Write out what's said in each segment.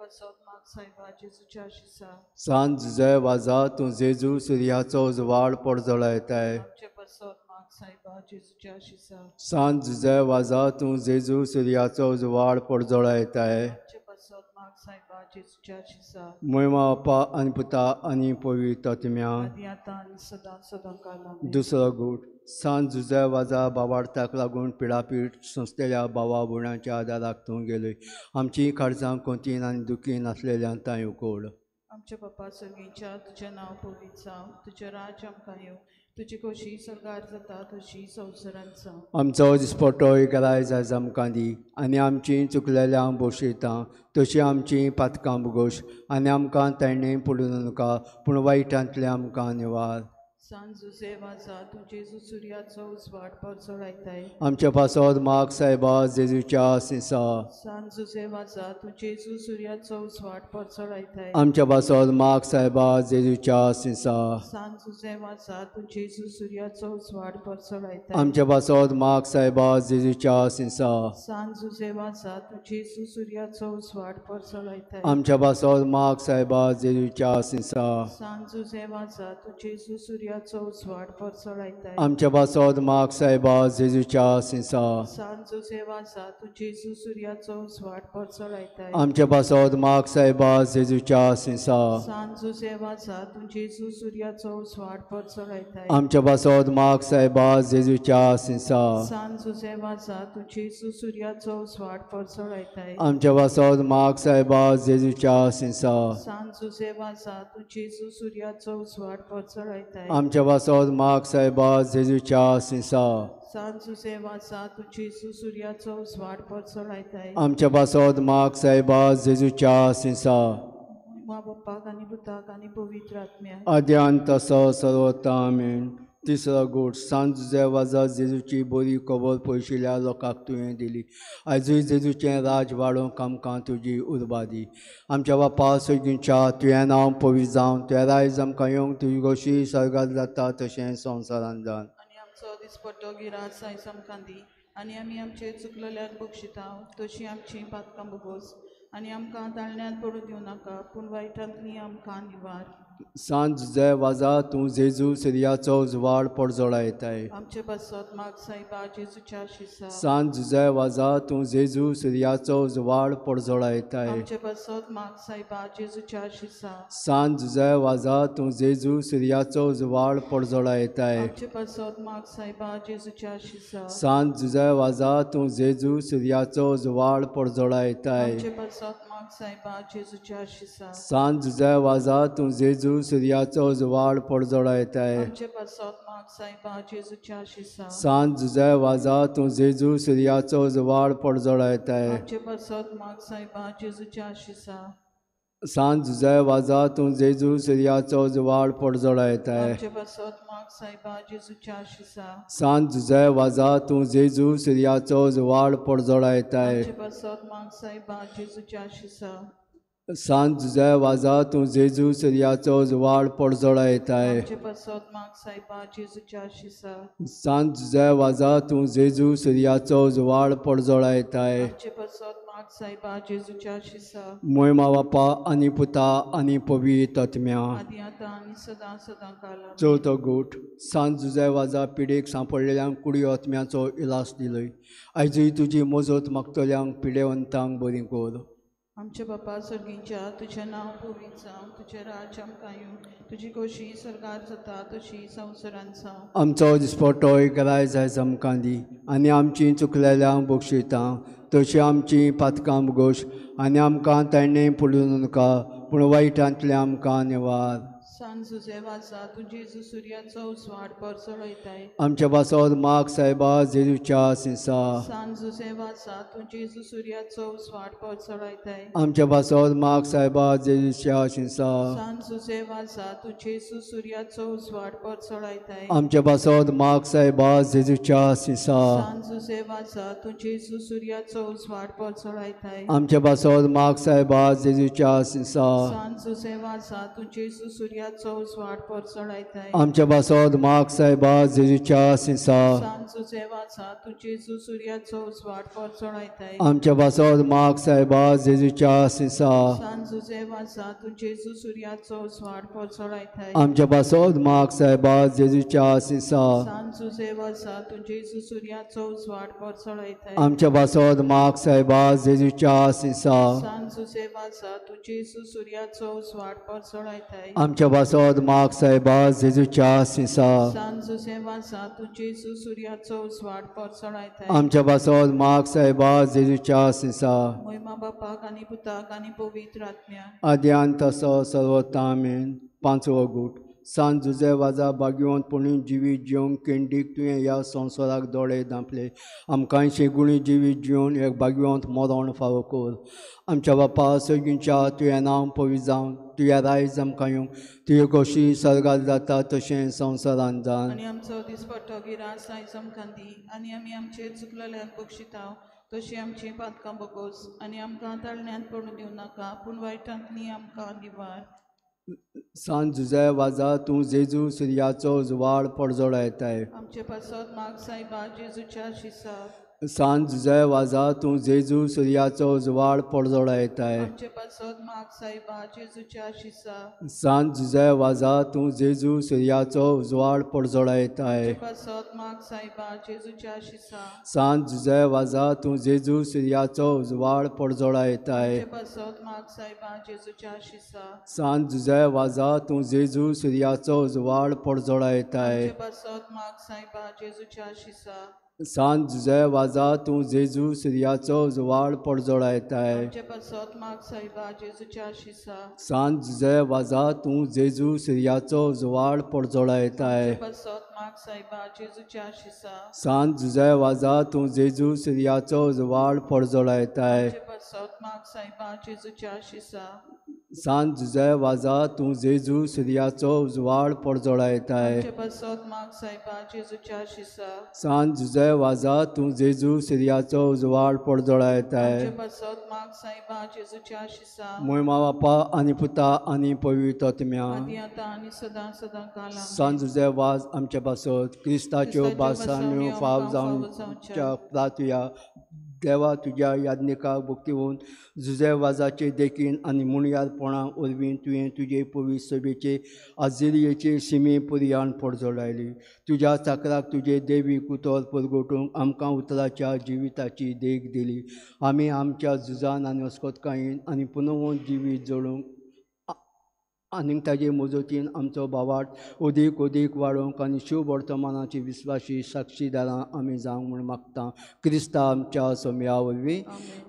पासत माग सायबा जेजूच्या आशिसा. सांत जुझे वाजा तूं जेजू सुर्याचो उजवाड परजळायताय. आमचे पासत माग सायबा जेजूच्या आशिसा. सांत जुझे वाजा तूं जेजू सुर्याचो उजवाड परजळायताय. आमचे पासत माग सायबा जेजूच्या आशिसा. मोयमा बापा आनी पुता आनी पवित्र आत्म्या. आदी आतां आनी सदां सदां काल आमेन. दुसरो गूट सांत जुझे वाजा बाबार्थाक लागून पिडापीड सोंसलेल्या बाबा भुरण्यांच्या आदाराक तूं गेलय. आमची काळजां कोंतीन आनी दुखीन आसलेल्यान तांय उकोड. आमच्या बापा सर्गीच्या तुजें नांव पवित्र जावं, तुजें राज्य आमकां येवं, तुजी खोशी सर्गार जाता तशी संवसारांत जावं. आमचो दिसपटो गराय जायज आमकां दी आनी आमची चुकलेल्या बोशयता तशी आमची पातकां बोगोश आनी आमकां ताणें पडूं नाका पूण वायटांतलें आमकां निवार. सांत जुझे वाजा तूं जेजू सुर्याचो उजवाड परजळायताय. आमच्या पासत माग सायबा जेजूच्या आशिसा. सांत जुझे वाजा तूं जेजू सुर्याचो उजवाड परजळायताय. आमच्या पासत माग सायबा जेजूच्या आशिसा. सांत जुझे वाजा तूं जेजू सुर्याचो उजवाड परजळायताय. आमच्या पासत माग सायबा जेजूच्या आशिसा. सांत जुझे वाजा तूं जेजू सुर्याचो उजवाड परजळायताय. आमच्या पासत माग सायबा जेजूच्या आशिसा. सांत जुझे वाजा तूं जेजू सुर्याचो उजवाड परजळायताय. आमच्या पासत माग सायबा जेजूच्या आशिसा. सांत जुझे वाजा तूं जेजू सुर्याचो उजवाड परजळायताय. आमच्या पासत माग सायबा जेजूच्या आशिसा. सांत जुझे वाजा तूं जेजू सुर्याचो उजवाड परजळायताय. आमच्या पासत माग सायबा जेजूच्या आशिसा. सांत जुझे वाजा तूं जेजू सुर्याचो उजवाड परजळायताय. आमच्या पासत माग सायबा जेजूच्या आशिसा. सांत जुझे वाजा तूं जेजू सुर्याचो उजवाड परजळायताय. आमच्या पासत माग सायबा जेजूच्या आशिसा. सांत जुझे वाजा तूं जेजू सुर्याचो उजवाड परजळायताय. आमच्या पासत माग सायबा जेजूच्या आशिसा. मा बाप्पाक आनी पुताक आनी पवित्र आत्म्याक. आद्यान तसो सर्वता आमेन. तिसरो गूट सांत जुझे वाजा जेजूची बरी खबर पयशिल्ल्या लोकांक तुवें दिली. आयजूय जेजूचें राज वाडोवंक आमकां तुजी उर्बा दी. आमच्या बापा सर्गीच्या तुवें नांव पवित्र जावं, तुवें रायज आमकां येवंक, तुजी गोशी सर्गात जाता तशें संवसारांत जावन. आनी आमचो दिसपट्टो गिरास आयज आमकां दी आनी आमी आमचे चुकलेल्याक बक्षिता तशी आमची पातकां बोगोस आनी आमकां ताळण्यांत पडूं दिवं नाका पूण वायटांतली आमकां निवार. सांत जुझे वाजा तूं जेजू सुर्याचो उजवाड परजळायताय. आमचे पासत माग सायबा जेजूच्या आशिसा. सांत जुझे वाजा तूं जेजू सुर्याचो उजवाड परजळायताय. आमचे पासत माग सायबा जेजूच्या आशिसा. सांत जुझे वाजा तूं जेजू सुर्याचो उजवाड परजळायताय. आमचे पासत माग सायबा जेजूच्या आशिसा. सांत जुझे वाजा तूं जेजू सुर्याचो उजवाड परजळायताय. आमचे पासत माग सायबा जेजूच्या आशिसा. सांत जुझे वाजा तूं जेजू सुर्याचो उजवाड परजळायताय. आमचे पासत माग सायबा जेजूच्या आशिसा. सांत जुझे वाजा तूं जेजू सुर्याचो उजवाड परजळायताय. आमचे पासत माग सायबा जेजूच्या आशिसा. सांत जुझे वाजा तूं जेजू सुर्याचो उजवाड परजळायताय. आमचे पासत माग सायबा जेजूच्या आशिसा. सांत जुझे वाजा तूं जेजू सुर्याचो उजवाड परजळायताय. आमचे पासत माग सायबा जेजूच्या आशिसा. सांत जुझे वाजा तूं जेजू सुर्याचो उजवाड परजळायताय. आमचे पासत माग सायबा जेजूच्या आशिसा. सांत जुझे वाजा तूं जेजू सुर्याचो उजवाड परजळायताय. आमचे पासत माग सायबा जेजूच्या आशिसा. मोयमा बापा आनी पुता आनी पवित्र आत्म्या. आदी आतां आनी सदां सदां काल आमेन. चवथो गूट सांत जुझे वाजा पिडेक सांपडलेल्यांक कुडी आत्म्याचो इलाज दिलय. आयजूय तुजी मजत मागतल्यांक पिडेवंतांक बरी कर. आमच्या बापा सर्गीच्या तुजें नांव पवित्र जावं, तुजें राज्य आमकां येवं, तुजी खोशी सर्गार जाता तशी संवसारांत जावं. आमचो दिसपटो गराय जायज आमकां दी आनी आमची चुकलेल्यांक बक्षिता तशी आमची पातकां बोगोश आनी आमकां ताणें पडूं नाका पूण वायटांतलें आमकां निवार. सांत जुझे वाजा तूं जेजू सुर्याचो उजवाड परजळयताय. आमच्या पासत माग सायबा जेजूच्या आशिसा. सांत जुझे वाजा तूं जेजू सुर्याचो उजवाड परजळयताय. आमच्या पासत माग सायबा जेजूच्या आशिसा. सांत जुझे वाजा तूं जेजू सुर्याचो उजवाड परजळयताय. आमच्या पासत माग सायबा जेजूच्या आशिसा. सांत जुझे वाजा तूं जेजू सुर्याचो उजवाड परजळयताय. आमच्या पासत माग सायबा जेजूच्या आशिसा. सांत जुझे वाजा तूं जेजू सुर्याचो सुर्याचो उजवाड परजळायताय. आमच्या पासत माग सायबा जेजूच्या सिसा. सांत जुझे वाजा तूं जेजू सुर्याचो उजवाड परजळायताय. आमच्या पासत माग सायबा जेजूच्या सिसा. सांत जुझे वाजा तूं जेजू सुर्याचो उजवाड परजळायताय. आमच्या पासत माग सायबा जेजूच्या सिसा. सांत जुझे वाजा तूं जेजू सुर्याचो उजवाड परजळायताय. आमच्या पासत माग सायबा जेजूच्या सिसा. सांत जुझे वाजा तूं जेजू सुर्याचो उजवाड परजळायताय. आमच्या पासत माग सायबा जेजूच्या सिसा. सांत जुझे वाजा तूं जेजू सुर्याचो उजवाड परजळायताय. आमच्या पासत माग सायबा जेजूच्या सिसा. मोहिमा बापाक आनी पुताक आनी पवित्र आत्म्याक. आद्यान तसो सर्वोत्तम आमेन. पांचवो गूट. सांत जुझे वाजा भाग्यवंतपणी जिवीत जिवंक केंडीक तुवें ह्या संवसाराक दोळे धांपले. आमकांय शेगुणी जिवीत जिवन एक भाग्यवंत मरण फावो कर. आमच्या बापा सगळींच्या तुवें नांव पवित्र जावन तुज्या रायज आमकां येवंक, तुजे कशी सर्गार जाता तशें संवसारान जावन. आनी आमचो दिसपट्टो गिरास आयज आमकां दी आनी आमी आमचे चुकलेल्यांक बक्षिताव तशी आमची पातकां बगोस आनी आमकां ताळण्यांत पडूं दिवं नाका पूण वायटांतली आमकां निवार. सांत जुझे वाजा तूं जेजू सुर्याचो उजवाड परजळायताय. आमचे पासत माग सायबा जेजूच्या शिसा. सांत जुझे वाजा तूं जेजू सुर्याचो उजवाड परजळायताय. आमचे पासत माग सायबा जेजूच्या शिसा. सांत जुझे वाजा तूं जेजू सुर्याचो उजवाड परजळायताय. आमचे पासत माग सायबा जेजूच्या शिसा. सांत जुझे वाजा तूं जेजू सुर्याचो उजवाड परजळायताय. आमचे पासत माग सायबा जेजूच्या शिसा. सांत जुझे वाजा तूं जेजू सुर्याचो उजवाड परजळायताय. आमचे पासत माग सायबा जेजूच्या शिसा. सांत जुझे वाजा तूं जेजू सुर्याचो उजवाड परजळायताय. आमचे पासत माग सायबा जेजूच्या शिसा. सांत जुझे वाजा तूं जेजू सुर्याचो उजवाड परजळायताय. आमचे पासत माग सायबा जेजूच्या शिसा. सांत जुझे वाजा तूं जेजू सुर्याचो उजवाड परजळायताय. आमचे पासत माग सायबा जेजूच्या शिसा. सांत जुझे वाजा तूं जेजू सुर्याचो उजवाड परजळायताय. आमचे पासत माग सायबा जेजूच्या शिसा. सांत जुझे वाजा तूं जेजू सुर्याचो उजवाड परजळायताय. आमचे पासत माग सायबा जेजूच्या शिसा. मोहिमा बापा आनी पुता आनी पवित्र आत्म्या. आदी आतां आनी सदां सदां काल. सांत जुझे वाज आमच्या पासत क्रिस्ताच्यो बासान्यो फाव जावच्या प्रातुया. देवा तुज्या याज्ञिकाक भक्तिवून जुझे वाजाचे देखीन आनी मुणयारपणा वरवीं तुवें तुजे पवित्र सभेचे आजिरियेचे शिमे पर्यान परजळायली. तुज्या चाकराक तुजे देवी कुतोर परगटूंक आमकां उतराच्या जिविताची देख दिली. आमी आमच्या झुजान आनी अस्कतकायेन आनी पुनवून जिवीत जोडूंक आनीक ताजे मजतीन आमचो भावार्थ अदीक अदीक वाडोवंक आनी शुभ वर्तमानाची विस्वाशी साक्षीदारां आमी जावंक म्हूण मागता. क्रिस्ता आमच्या सोम्या वरवीं.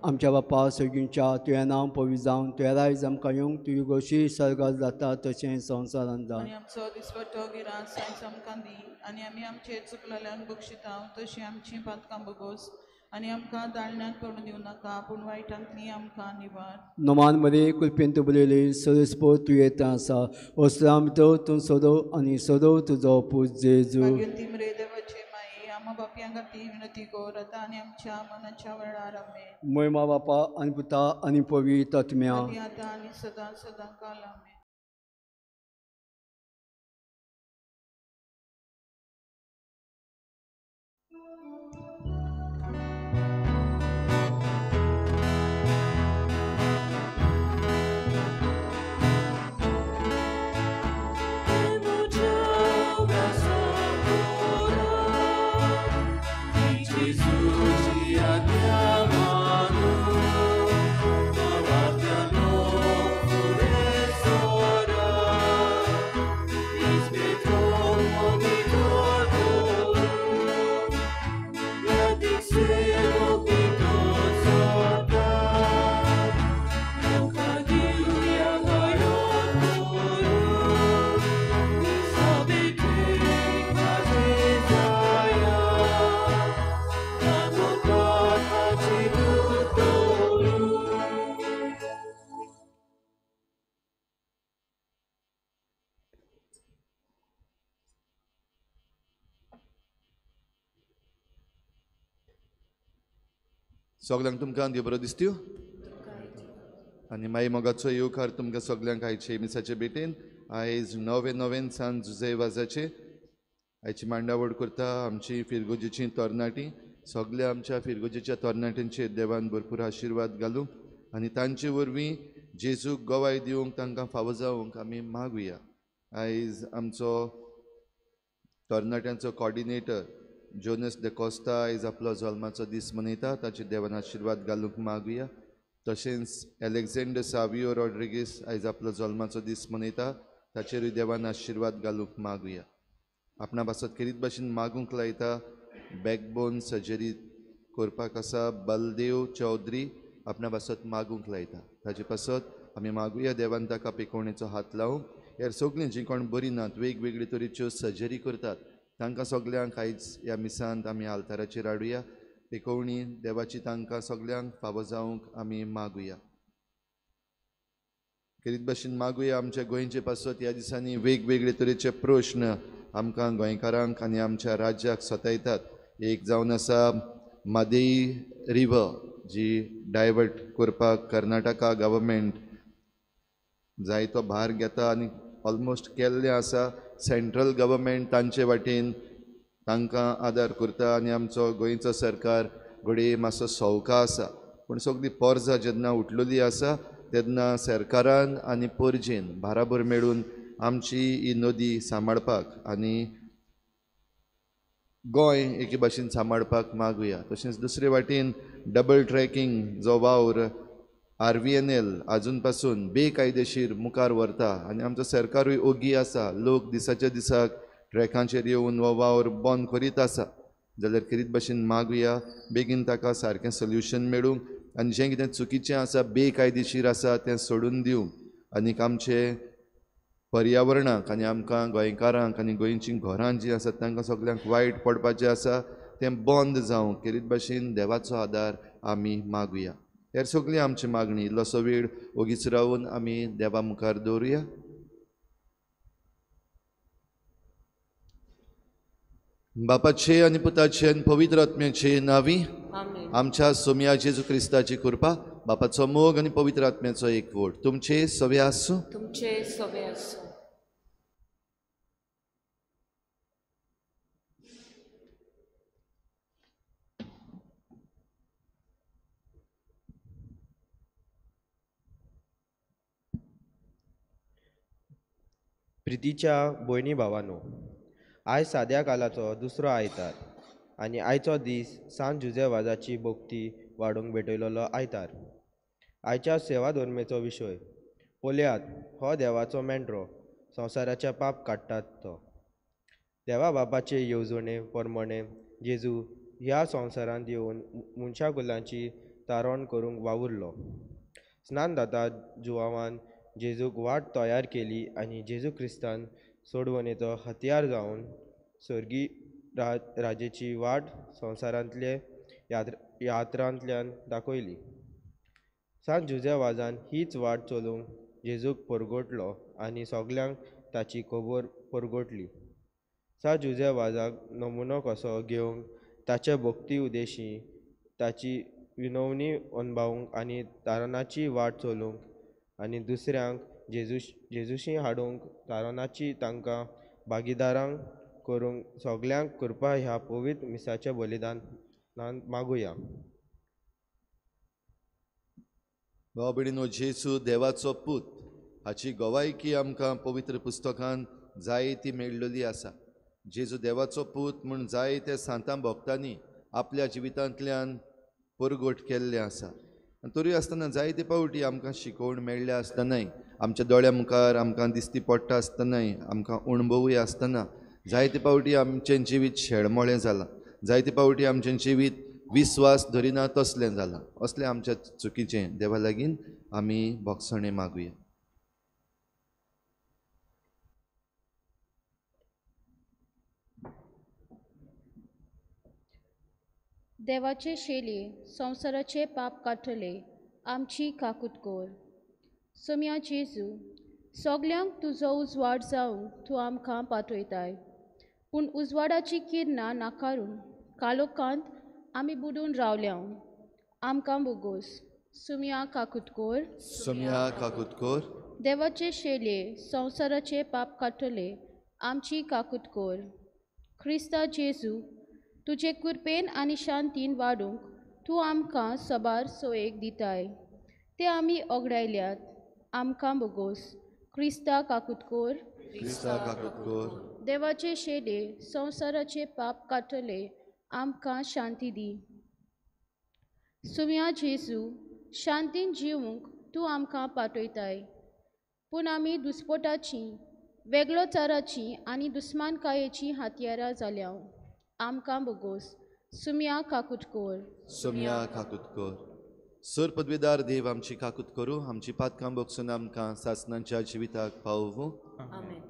आमच्या बापा सगळींच्या तुवें नांव पवित्र जावन तुवें रायज आमकां येवंक, तुजी गोशी सर्गार जाता तशें संवसारान जावन. आनी आमचो दिसपट्टो गिरास आयज आमकां दी आनी आमी आमचे चुकलेल्यांक बक्षिताव तशी आमची पातकां बगोस आनी आमकां दाळण्यांत पडूं दिवं नाका पूण वायटांतली आमकां निवार. नमान मरे कृपेन बरयली सरस्पत तूं येता आसा असलाम भितर तूं सदो आनी सदो तुजो पूत जेजू. भाग्यवंती मरे देवाचे माये आमा बापयां खातीर विनंती कर आतां आनी आमच्या मनाच्या वेळार. आमेन. मोहिमा बापा आनी पुता आनी पवित्र आत्म्या. आदी आतां आनी सदां सदां काल. आमेन. सगळ्यांक तुमकां देव बरो दिसत्यो आनी मागीर मोगाचो येवकार तुमकां सगळ्यांक आयचे मिसाचे भेटेन. आयज 9 नोव्हेन सान जुझे वाजाचे आयची मांडावळ करता आमची फिरगोजीची तरणाटी। सगल्या आमच्या फिरगोजीच्या तरणाट्यांचेर देवान भरपूर आशिर्वाद घालूंक आनी तांचे वरवीं जेजूक गवाय दिवंक तांकां फावो जावंक आमी मागुया। आयज आमचो तरणाट्यांचो कॉर्डिनेटर जोनस the Costa आयज आपलो जल्माचो दीस मनयता, ताचेर देवान आशिर्वाद घालूंक मागुया। तशेंच एलेक्झेंडर सावियो रॉड्रिगीस आयज आपलो जल्माचो दीस मनयता, ताचेरूय देवान आशिर्वाद घालूंक मागुया। आपणा पासत खेरीत भाशेन मागूंक लायता बॅकबोन सर्जरी करपाक आसा बलदेव चौधरी आपणा पासत मागूंक लायता, ताचे पासत आमी मागुया देवान ताका पिकोवणेचो हात लावंक। ह्या सगळीं जीं कोण बरीं नात वेगवेगळे तरेच्यो सर्जरी करतात तांकां सगल्यांक आयज ह्या मिसांत आमी आल्ताराचेर हाडुया। पिकोवणी देवाची तांकां सगल्यांक फावो जावंक आमी मागुया। खेरीत भाशेन मागुया आमच्या गोंयचे पासत ह्या दिसांनी वेगवेगळे तरेचे प्रश्न आमकां गोंयकारांक आनी आमच्या राज्याक सतायतात। एक जावन आसा मादेई रिवर जी डायवर्ट करपाक कर्नाटका गव्हर्मेंट जायतो भार घेता आनी ऑलमोस्ट केल्लें आसा। सेंट्रल गव्हर्मेंट तांचे वाटेन तांकां आदार करता आनी आमचो गोंयचो सरकार घडये मातसो सवका आसा, पूण सगळी पोरजा जेन्ना उठलेली आसा तेन्ना सरकारान आनी पोरजेन बाराबर मेळून आमची ही नदी सांबाळपाक आनी गोंय एके भाशेन सांबाळपाक मागुया। तशेंच दुसरे वाटेन डबल ट्रॅकिंग जो वावर RVNL आजून पासून बेकायदेशीर मुखार व्हरता आनी आमचो सरकारूय ओगी आसा, लोक दिसाच्या दिसाक ट्रॅकांचेर येवन हो वावर बंद करीत आसा। जाल्यार खेरीत भाशेन मागुया बेगीन ताका सारकें सोल्युशन मेळूंक आनी जें कितें चुकीचें आसा बेकायदेशीर आसा तें सोडून दिवंक आनीक आमचे पर्यावरणाक आनी आमकां गोंयकारांक आनी गोंयचीं घरां जीं आसात तांकां सगल्यांक वायट पडपाचें आसा तें बंद जावंक खेरीत भाशेन देवाचो आदार आमी मागुया। हेर सगळी आमची मागणी इल्लोसो वेळ ओगीच रावन आमी देवा मुखार दवरुया। बापाचे आनी पुताचे आनी पवित्र आत्म्याचे नांवी आमच्या सोम्या जेजू क्रिस्ताची कृपा, बापाचो मोग आनी पवित्र आत्म्याचो एकवट तुमचे सवे आसूं। तुमचे सवे आसूं। प्रितीच्या भयणी भावानो, आयज साद्या कालाचो दुसरो आयतार आनी आयचो दीस सान जुझे वाजाची भक्ती वाडोवंक भेटयलेलो आयतार। आयच्या सेवा धर्मेचो विशय पळयात हो देवाचो मेंढरो संवसाराचे पाप काडटात तो। देवा बापाचे येवजणे प्रमाणे जेजू ह्या संवसारांत येवन मनशा कुलांची तारण करूंक वावुरलो। स्नानदाता जुवावान जेजूक वाट तयार केली आनी जेजू क्रिस्तान सोडवणेचो हत्यार जावन स्वर्गी राजेची वाट संवसारांतले यात्रांतल्यान दाखयली। सान जुझे वाजान हीच वाट चलूंक जेजूक परगटलो आनी सगल्यांक ताची खबर परगटली। सान जुझे वाजाक नमुनो कसो घेवंक ताचे भक्ती उदेशी ताची विनवणी अणभवूंक आनी तारणाची वाट चलूंक आनी दुसऱ्यांक जेजूशी हाडूंक तारणाची तांकां भागीदारांक करूंक सगल्यांक कृपा ह्या पवित्र मिसाच्या बलिदानान मागुया। भाव भयणीनो, जेजू देवाचो पूत हाची गवायकी आमकां पवित्र पुस्तकान जायती मेळ्ळेली आसा। जेजू देवाचो पूत म्हूण जायते सांतां भक्तांनी आपल्या जिवितांतल्यान परगट केल्लें आसा। आनी तरी आसतना जायते पावटी आमकां शिकोवण मेळ्ळ्या आसतनाय, आमच्या दोळ्या मुखार आमकां दिसती पडटा आसतनाय, आमकां अणभवूय आसतना जायते पावटी आमचें जिवीत शेळमोळें जालां, जायते पावटी आमचें जिवीत विस्वास धरिना तसलें जालां। असलें आमच्या चुकीचें देवा लागीं आमी भोगसणें मागुया। देवाचे शेली संवसाराचे पाप काडटले आमची काकूत कर। सोम्या जेजू, सगल्यांक तुजो उजवाड जावंक तूं आमकां पाठयताय, पूण उजवाडाची किरणां नाकारून कालोकांत आमी बुडून रावल्या। आमकां बोगोस। सुम्या काकूत कर। सुम्या काकूत कर। देवाचे शेले संवसाराचे पाप काडटले आमची काकूत कोर. क्रिस्ता जेजू तुजे कृपेन आनी शांतीन वाडूंक तूं आमकां सबार सोयेक दिताय ते आमी ओगडायल्यात. आमकां बोगोस. क्रिस्ता काकूत कोर. क्रिस्ता काकूत कोर. देवाचे शेले संवसाराचे पाप काडटले आमकां शांती दी. सुम्या जेजू शांतीन जिवूंक तूं आमकां पाठयताय पूण आमी दुस्पोटाची वेगळोचाराची आनी दुस्मानकायेची हातयारां जाल्या. आमकां बोगोस. सुम्या काकूत कोर. सुम्या काकूत कोर. सर पदवीदार देव आमची काकूत करूं, आमची पातकां बगसून आमकां सासणाच्या जिविताक पावोवं. आमेन.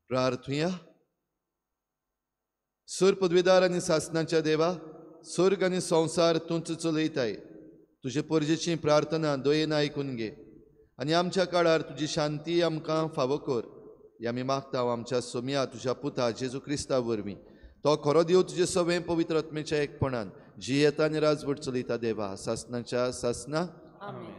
प्रार्थुया. सूर पदवीदार आनी सासणाच्या देवा, स्वर्ग आनी संवसार तूंच चलयताय. तुजे परजेची प्रार्थना दयेन आयकून घे आनी आमच्या काळार तुजी शांती आमकां फावो कर. हे आमी मागता आमच्या सोम्या तुज्या पुता जेजू क्रिस्ता वरवीं. तो खरो देव तुजे सवें पवित्र आत्मेच्या एकपणान जियेता आनी राजवट चलयता देवा सासणाच्या सासना. आमेन.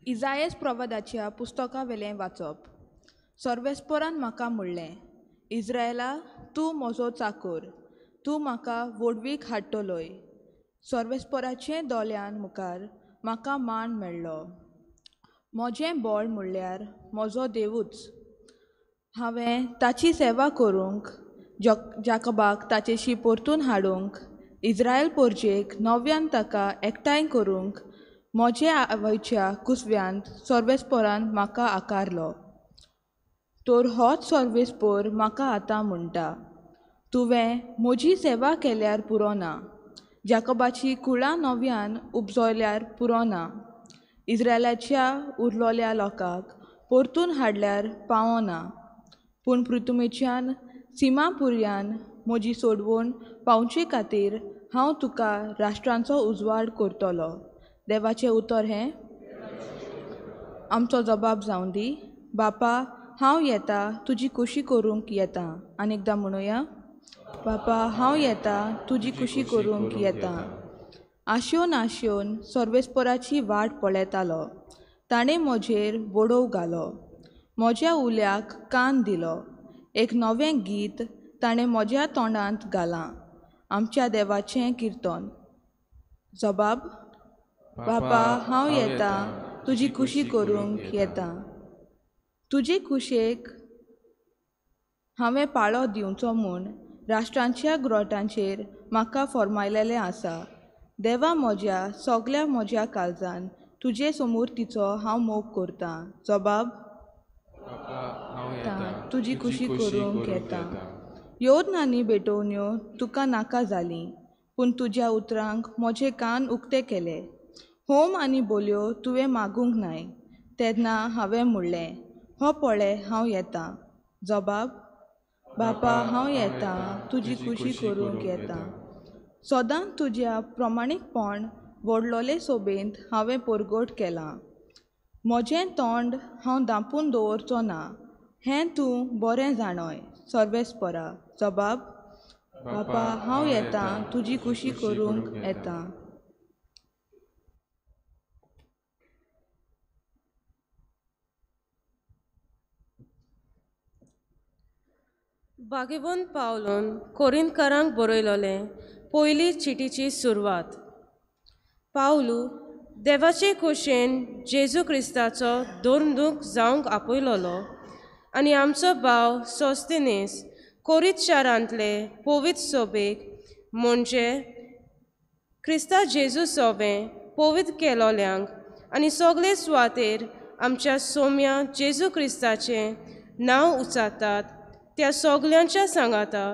इजायस प्रवादाच्या पुस्तकावेलें वाचप. सर्वेस्परान म्हाका म्हणलें, इज्रायला तूं म्हजो चाकोर, तूं म्हाका व्हडवीक हाडटलोय. सर्वेस्पराचे दोळ्यां मुखार म्हाका मान मेळ्ळो. म्हजें बळ म्हणल्यार म्हजो देवूच. हांवें ताची सेवा करूंक, जाकबाक ताचेशी परतून हाडूंक, इज्रायल पोरजेक नव्यान ताका एकठांय करूंक म्हजे आवयच्या कुसव्यांत सर्वेस्परान म्हाका आकारलो. तर होच सर्वेस्पर म्हाका आतां म्हणटा, तुवें म्हजी सेवा केल्यार पुरो ना, जाकबाची कुळां नव्यान उपजयल्यार पुरो ना, इज्रायलाच्या उरलोल्या लोकांक परतून हाडल्यार पावना, पूण पृथुमेच्यान सीमापुर्यान म्हजी सोडवण पावचे खातीर हांव तुका राष्ट्रांचो उजवाड करतलो. देवाचें उतर हें आमचो जबाब जावं दी. बापा हांव येता तुजी खुशी करूंक येता. आनी एकदां म्हणुया, बापा हांव येता तुजी खुशी करूंक येता. आशेवन आशेवन सर्वेस्पराची वाट पळयतालो, ताणें म्हजेर बडोव घालो, म्हज्या उल्याक कान दिलो. एक नवें गीत ताणें म्हज्या तोंडांत घालां, आमच्या देवाचें किर्तन. जबाब, बापा हांव येता तुजी खुशी करूंक येता. तुजे खुशेक हांवें पाळो दिवचो म्हूण राष्ट्रांच्या ग्रोटांचेर म्हाका फॉर्मायलेलें आसा. देवा म्हज्या सगल्या म्हज्या काळजान तुजे समूर्तीचो हांव मोग करतां. जबाब, तुजी खुशी करूंक येता. योदनांनी भेटोवण्यो तुका नाका जाली, पूण तुज्या उतरांक म्हजे कान उक्ते केले. होम आनी बोलयो तुवें मागूंक नाय, तेन्ना हांवें म्हणलें, हो पळय हांव येता. जबाब, बापा हांव येता तुजी खुशी करूंक येता. सदांच तुज्या प्रमाणीकपण व्हडलोले सोबेंत हांवें परगट केलां. म्हजें तोंड हांव धांपून दवरचो ना, हें तूं बरें जाणय. सर्वेस्परा. जबाब, बापा हांव येता तुजी खुशी करूंक येता. भाग्यवंत पावलून कोरिंतकारांक बरयलोलें पयली चिटीची सुरवात. पावलू देवाचे खोशेन जेजू क्रिस्ताचो दोरदूक जावंक आपयलोलो आनी आमचो भाव सोस्तेनेस कोरीत शारांतले पवित्र सोबेक म्हणजे क्रिस्ता जेजू सोबें पवित्र केलोल्यांक आनी सगळे सुवातेर आमच्या सोम्या जेजू क्रिस्ताचें नांव उचारतात त्या सगल्यांच्या सांगाता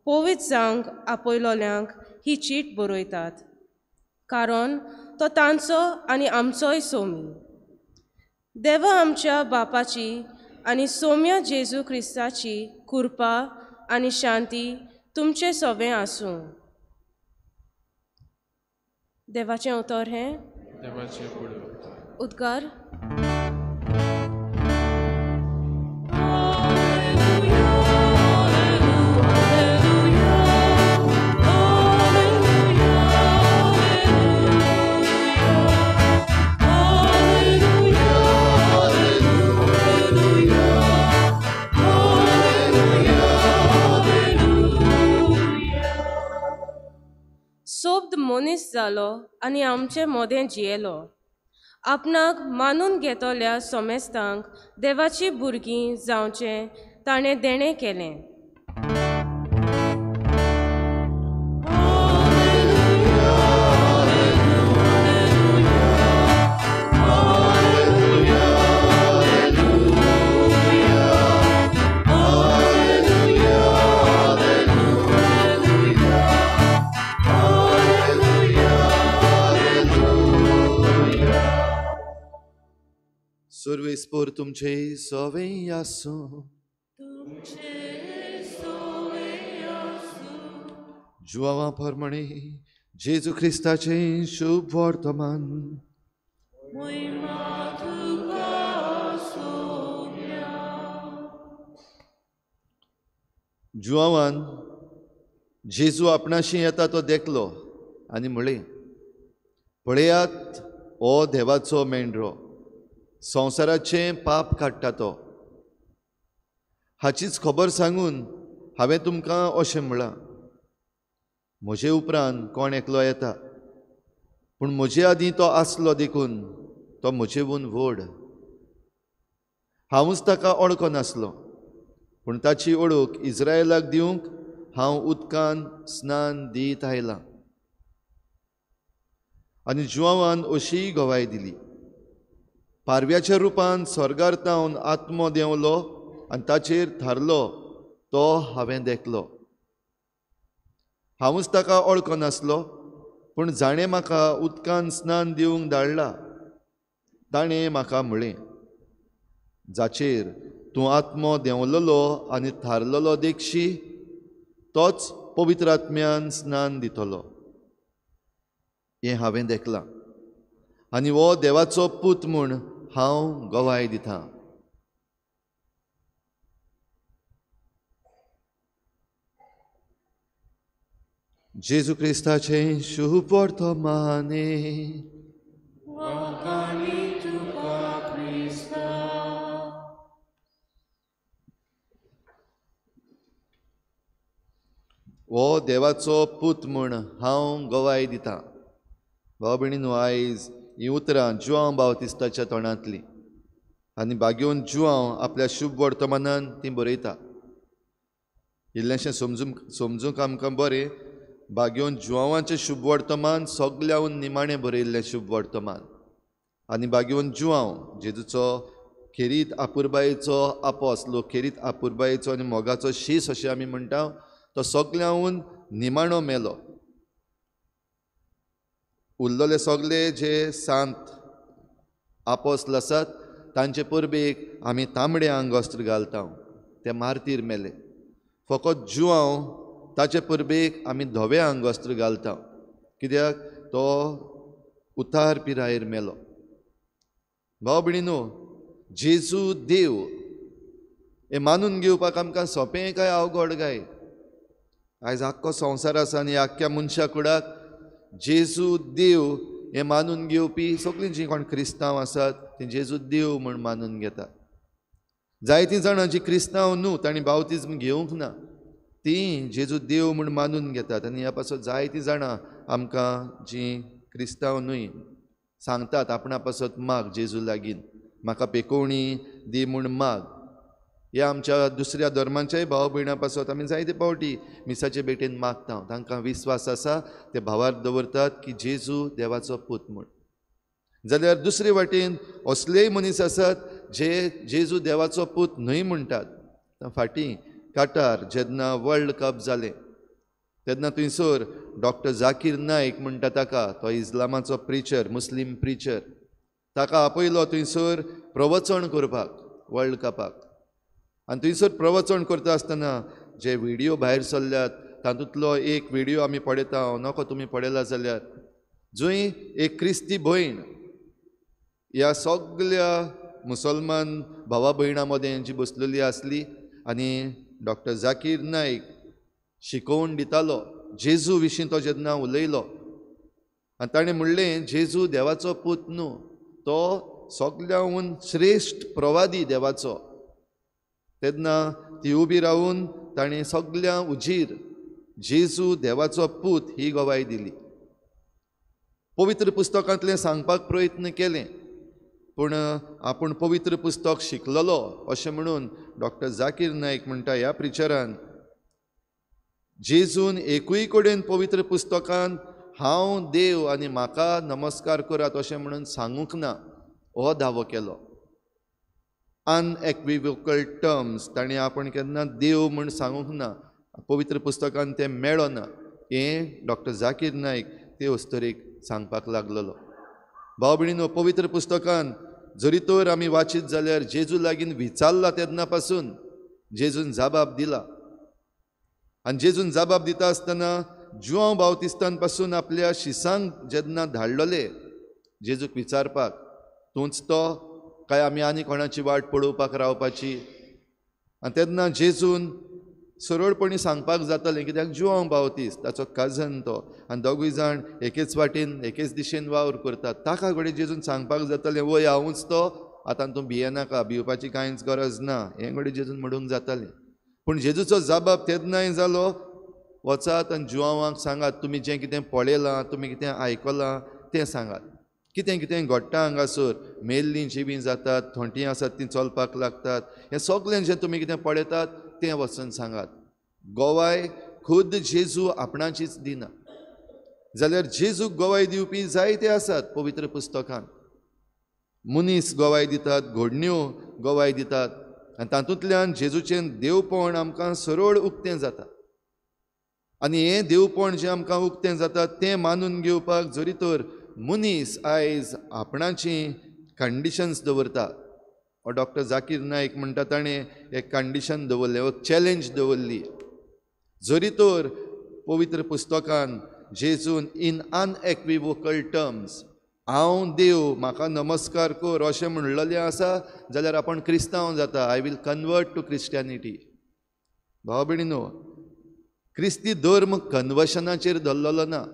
पवित्र जावंक आपयलोल्यांक ही चीट बरयतात, कारण तो तांचो आनी आमचोय सोमी. देवा आमच्या बापाची आनी सोम्या जेजू क्रिस्ताची कृपा आनी शांती तुमचे सोबें आसूं. देवाचें उतर हें. उद्गार. सोब्द मनीस जालो आनी आमचे मदें जियेलो. आपणाक मानून घेतल्या सोमेस्तांक देवाची भुरगीं जावचें ताणें देणें केलें. सर्वेस्पर तुमचे सोवे आसूं. जुआवा प्रमाणे जेजू क्रिस्ताचें शुभ वर्तमान. जुआवान जेजू आपणाशी येता तो देखलो आनी म्हळें, पळयात हो देवाचो मेंढरो, संवसाराचें पाप काडटा तो. हाचीच खबर सांगून हांवें तुमकां अशें म्हळां, म्हजे उपरांत कोण एकलो येता, पूण म्हजे आदीं तो आसलो देखून तो म्हजेहून व्हड. हांवूच ताका वळखनासलो, पूण ताची वळख इस्रायलाक दिवंक हांव उदकान स्नान दीत आयलां. आनी जुआवान अशीय गवाय दिली, पारव्याच्या रुपान स्वर्गार तावन आत्मो देंवलो आनी ताचेर थारलो तो हांवें देखलो. हांवूच ताका वळखनासलो, पूण जाणें म्हाका उदकान स्नान दिवंक धाडला ताणें म्हाका म्हळें, जाचेर तूं आत्मो देंवलेलो आनी थारलेलो देखशी तोच पवित्र आत्म्यान स्नान दितलो. हें हांवें देखलां आनी हो देवाचो पूत म्हूण हांव गवाय दितां. जेजू क्रिस्ताचें शुभ वर्तमाने. हो देवाचो पूत म्हूण हांव गवाय दितां. भाव भयणीनो, आयज हीं उतरां जुआंव बावतिस्ताच्या तोंडांतलीं आनी बागेवन जुआंव आपल्या शुभ वर्तमानान तीं बरयता. इल्लेंशें समजूंक आमकां बरें, बागेवन जुआंवाचें शुभ वर्तमान सगल्याहून निमाणें बरयल्लें शुभ वर्तमान आनी बागेवन जुआंव जेजूचो खेरीत आपुरबायेचो आपोस, लोक खेरीत आपुरबायेचो आनी मोगाचो शीस अशें आमी म्हणटा, तो सगल्याहून निमाणो मेलो. उरलेले सगळे जे सांत आपोसल आसात तांचे परबेक आमी तांबडे आंगवस्त्र घालता, ते मार्तीर मेले. फकत जुआंव ताचे परबेक आमी धवे आंगवस्त्र घालता, कित्याक तो उतार पिरायेर मेलो. भाव भयणीनो, जेजू देव हें मानून घेवपाक आमकां सोंपें काय अवघड काय? आयज आख्खो संवसार आसा आनी आख्ख्या मनशा कुडाक जेजू देव हें मानून घेवपी सगळीं जीं कोण क्रिस्तांव आसात तीं जेजू देव म्हूण मानून घेतात. जायतीं जाणां जीं क्रिस्तांव न्हू, तांणी बावतिज्म घेवंक ना, तीं जेजू देव म्हूण मानून घेतात. आनी ह्या पासत जायतीं जाणां आमकां जीं क्रिस्तांव न्हय सांगतात आपणा पासत माग जेजू लागीं, म्हाका पेकोवणी दी म्हूण माग. ह्या आमच्या दुसऱ्या धर्मांच्याय भाव भयणां पासत आमी जायते पावटी मिसाचे भेटेन मागता. तांकां विस्वास आसा, ते भावार दवरतात की जेजू देवाचो पूत म्हूण. जाल्यार दुसरे वाटेन असलेय मनीस आसात जे जेजू देवाचो पूत न्हय म्हणटात. फाटीं काटार जेन्ना वर्ल्ड कप जालें तेन्ना थंयसर डॉक्टर जाकीर नायक म्हणटा ताका, तो इस्लामाचो प्रिचर, मुस्लीम प्रिचर, ताका आपयलो थंयसर प्रवचन करपाक वर्ल्ड कपाक. आनी थंयसर प्रवचन करता आसतना जे व्हिडियो भायर सरल्यात तातूंतलो एक व्हिडियो आमी पळयता, नको तुमी पळयला जाल्यार, जंय एक क्रिस्ती भयण ह्या सगल्या मुसलमान भावा भयणां मदें जी बसलेली आसली आनी डॉक्टर जाकीर नायक शिकोवन दितालो जेजू विशीं. तो जेन्ना उलयलो आनी ताणें म्हणलें जेजू देवाचो पूत न्हू, तो सगल्याहून श्रेश्ठ प्रवादी देवाचो. तेन्ना ती उबी रावून ताणें सगल्या उजीर जेजू देवाचो पूत ही गवाय दिली. पवित्र पुस्तकांतलें सांगपाक प्रयत्न केलें, पूण आपूण पवित्र पुस्तक शिकलेलो अशें म्हणून डॉक्टर जाकीर नायक म्हणटा ह्या प्रिचरान जेजून एकूय कडेन पवित्र पुस्तकान हांव देव आनी म्हाका नमस्कार करात अशें म्हणून सांगूंक ना, हो दावो केलो. अनएक्विवोकल टर्म्स ताणें आपूण केन्ना देव म्हूण सांगूंक ना, पवित्र पुस्तकान तें मेळना, हें डॉक्टर जाकीर नायक ते अस्तुरेक सांगपाक लागलेलो. भाव भयणीनो, पवित्र पुस्तकान जरी तर आमी वाचीत जाल्यार जेजू लागीं विचारला तेन्ना पासून जेजून जबाब दिला. आनी जेजून जबाब दिता आसतना जुआंव बावतिस्तान पासून आपल्या शिसांक जेन्ना धाडलेले जेजूक विचारपाक, तूंच तो काय आमी आनी कोणाची वाट पळोवपाक रावपाची, आनी तेन्ना जेजून सरळपणी सांगपाक जातालें कित्याक जुआंव बावतीस ताचो कजन तो आनी दोगूय जाण एकेच वाटेन एकेच दिशेन वावर करतात. ताका घडये जेजून सांगपाक जातालें वय हांवूच तो, आतां तूं भियेनाका, भिवपाची कांयच गरज ना, हें घडये जेजून म्हणूंक जातालें. पूण जेजूचो जबाब तेन्नाय जालो, वचात आनी जुआंवांक सांगात तुमी जें कितें पळयलां, तुमी कितें आयकलां तें सांगात. कितें कितें घडटा हांगासर, मेल्लीं जिवीं जातात, थोंटीं आसात तीं चलपाक लागतात, हें सगळें जें तुमी कितें पळयतात तें वचून सांगात. गोवाय खुद जेजू आपणाचीच दिना, जाल्यार जेजूक गोवाय दिवपी जायते आसात पवित्र पुस्तकान. मनीस गोवाय दितात, घडण्यो गोवाय दितात आनी तातूंतल्यान जेजूचें देवपण आमकां सरळ उक्तें जाता. आनी हें देवपण जें आमकां उक्तें जाता तें मानून घेवपाक जरी तर मनीस आयज आपणाची कंडिशन्स दवरता, हो डॉक्टर जाकीर नायक म्हणटा ताणें एक कंडिशन दवरलें, एक चॅलेंज दवरली. जरी तर पवित्र पुस्तकान जेजून इन अनएक्विवोकल टर्म्स हांव देव म्हाका नमस्कार कर अशें म्हणलेलें आसा जाल्यार आपूण क्रिस्तांव जाता, I will convert to Christianity. भाव भयणीनो, क्रिस्ती धर्म कन्वर्शनाचेर धरलेलो ना.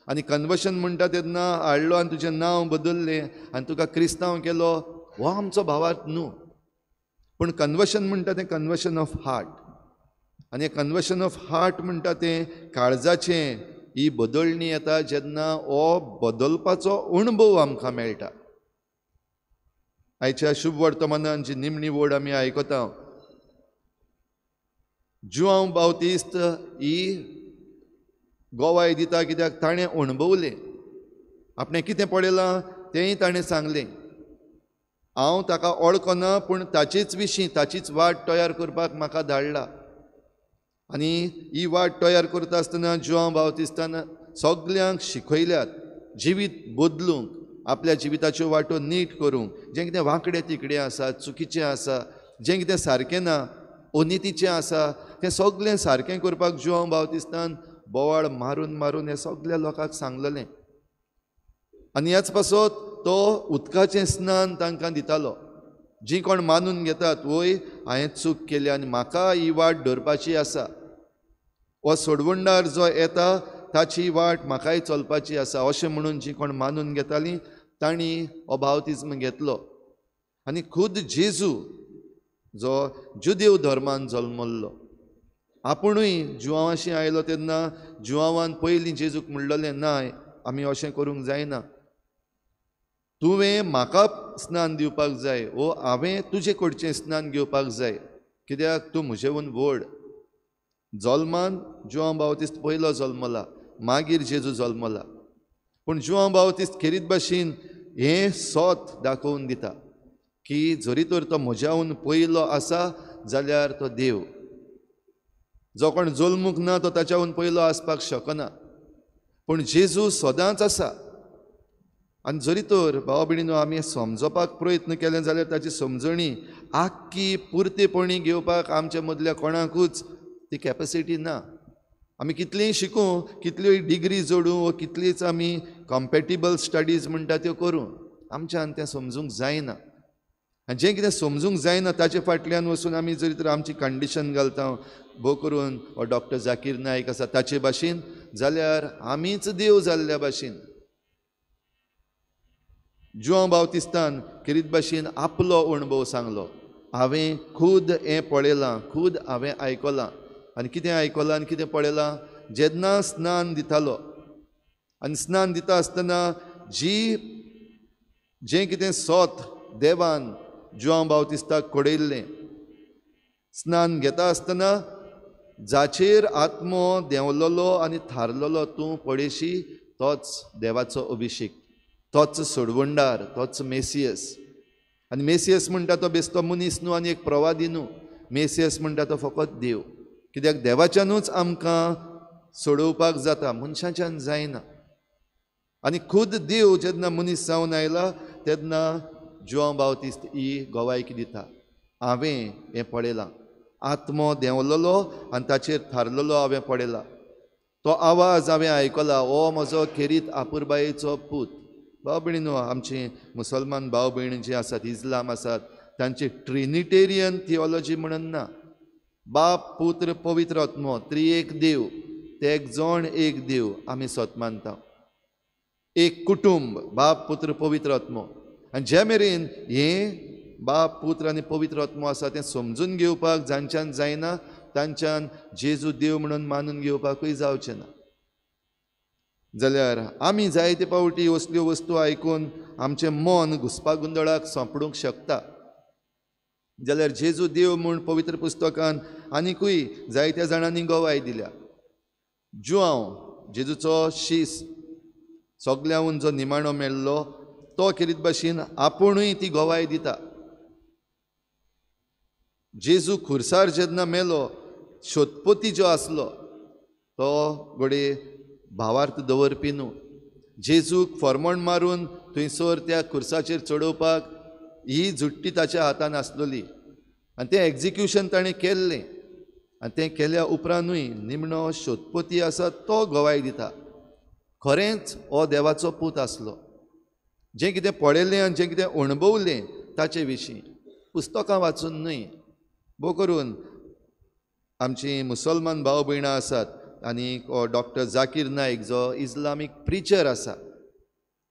आनी कन्वर्शन म्हणटा तेन्ना हाडलो आनी तुजें नांव बदललें आनी तुका क्रिस्तांव केलो, हो आमचो भावार्थ न्हू. पूण कन्वर्शन म्हणटा तें कन्वर्शन ऑफ हार्ट. आनी कन्वर्शन ऑफ हार्ट म्हणटा तें काळजाचें ही बदलणी येता जेन्ना हो बदलपाचो अणभव आमकां मेळटा. आयच्या शुभ वर्तमानान जी निमणी वड आमी आयकता, जुआंव बावतिस्त ही गोवाय दिता कित्याक ताणें अणभवलें, आपणें कितें पळयलां तेंय ताणें सांगलें. हांव ताका वळखना पूण ताचेच विशीं ताचीच वाट तयार करपाक म्हाका धाडला. आनी ही वाट तयार करता आसतना जुआंव बावतिस्तान सगल्यांक शिकयल्यात जिवीत बदलूंक, आपल्या जिविताच्यो वाटो नीट करूंक, जें कितें वांकडें तिकडें आसा, चुकीचें आसा, जें कितें सारकें ना, अनितीचें आसा, तें सगळें सारकें करपाक जुआंव बावतिस्तान बोवाळ मारून मारून हें सगळ्या लोकांक सांगलेलें. आनी ह्याच पासत तो उदकाचें स्नान तांकां दितालो. जीं कोण मानून घेतात वय हांवें चूक केली आनी म्हाका ही वाट धरपाची आसा, हो सोडवणदार जो येता ताची वाट म्हाकाय चलपाची आसा, अशें म्हणून जीं कोण मानून घेतालीं तांणी हो बावतिज्म घेतलो. आनी खुद जेजू जो जुदेव धर्मान जल्मल्लो आपुणूय जुआंवाशी आयलो तेन्ना जुआंवान पयलीं जेजूक म्हणलेलें, ना आमी अशें करूंक जायना, तुवें म्हाका स्नान दिवपाक जाय वो हांवें तुजे कडचें स्नान घेवपाक जाय, कित्याक तूं म्हजेहून व्हड. जल्मान जुआंव बावतिस्त पयलो जल्मला, मागीर जेजू जल्मला. पूण जुआंव बावतिस्त खेरीत भाशेन हें सोत दाखोवन दिता की जरी तर तो म्हज्याहून पयलो आसा जाल्यार तो देव, जो कोण जल्मूंक ना तो ताच्याहून पयलो आसपाक शकना, पूण जेजू सदांच आसा. आनी जरी तर भावा भयणीनो आमी समजोवपाक प्रयत्न केले जाल्यार ताची समजणी आख्खी पुरतेपणी घेवपाक आमच्या मदल्या कोणाकूच ती कॅपॅसिटी ना. आमी कितलीय शिकूं, कितल्योय डिग्री जोडूं वा कितलीच आमी कॉम्पेटेबल स्टडीज म्हणटा त्यो करूं, आमच्यान तें समजूंक जायना. आनी जें कितें समजूंक जायना ताचे फाटल्यान वचून आमी जरी तर आमची कंडिशन घालता भोव करून हो डॉक्टर जाकीर नायक आसा ताचे भाशेन, जाल्यार आमीच देव जाल्ल्या भाशेन. जुआंव बावतिस्तान खेरीत भाशेन आपलो अणभव सांगलो, हांवें खूद हें पळयलां, खूद हांवें आयकलां. आनी कितें आयकलां आनी कितें पळयलां, जेन्ना स्नान दितालो आनी स्नान दिता आसतना जी जें कितें सोत देवान जुआंव बावतिस्ताक कळयल्लें, स्नान घेता आसतना जाचेर आत्मो देंवलोलो आनी थारलोलो तूं पळयशी तोच देवाचो अभिशेक, तोच सोडवणदार, तोच मेसियस. आनी मेसियस म्हणटा तो बेस्तो मनीस न्हू आनी एक प्रवादी न्हू, मेसियस म्हणटा तो फकत देव, कित्याक देवाच्यानूच आमकां सोडोवपाक जाता, मनशाच्यान जायना. आनी खुद देव जेन्ना मनीस जावन आयला तेन्ना जुआंव बावतिस्त ही गोवायकी दिता, हांवें हें पळयलां, आत्मो देंवलोलो आनी ताचेर थारलोलो हांवें पळयला, तो आवाज हांवें आयकला, हो म्हजो खेरीत आपुरबायेचो पूत. भाव भयणीनो, आमची मुसलमान भाव भयणी जी आसात, इस्लाम आसात, तांची ट्रिनिटेरियन थियोलॉजी म्हणून ना, बाप पुत्र पवित्र आत्मो त्रिएक देव, ते एक जण एक देव आमी सत मानता, एक कुटुंब बाप पुत्र पवित्र आत्मो. आनी जे मेरेन हें बाप पुत्र आनी पवित्र आत्मो आसा तें समजून घेवपाक जांच्यान जायना तांच्यान जेजू देव म्हणून मानून घेवपाकूय जावचें ना. जाल्यार आमी जायते पावटी असल्यो वस्तू आयकून आमचें मन घुसपा गोंदळाक सोंपडूंक शकता. जाल्यार जेजू देव म्हूण पवित्र पुस्तकान आनिकूय जायत्या जाणांनी गवाय दिल्या. जुआंव जेजूचो शीस सगल्यांहून जो निमाणो मेळ्ळो तो खेरीत भाशेन आपुणूय ती गवाय दिता. जेजू खुर्सार जेन्ना मेलो, शोधपती जो आसलो तो घडये भावार्थ दवरपी न्हू, जेजूक फॉर्मण मारून थंयसर त्या खुर्साचेर चडोवपाक ही जुट्टी ताच्या हातान आसलेली आनी तें एक्जिक्युशन ताणें केल्लें. आनी तें केल्या उपरांतूय निमणो शोधपती आसा तो गवाय दिता, खरेंच हो देवाचो पूत आसलो. जें कितें पळयलें आनी जें कितें अणभवलें ताचे विशीं पुस्तकां वाचून न्हय. भोव करून आमची मुसलमान भाव भयणां आसात आनी डॉक्टर जाकीर नायक जो इस्लामीक प्रिचर आसा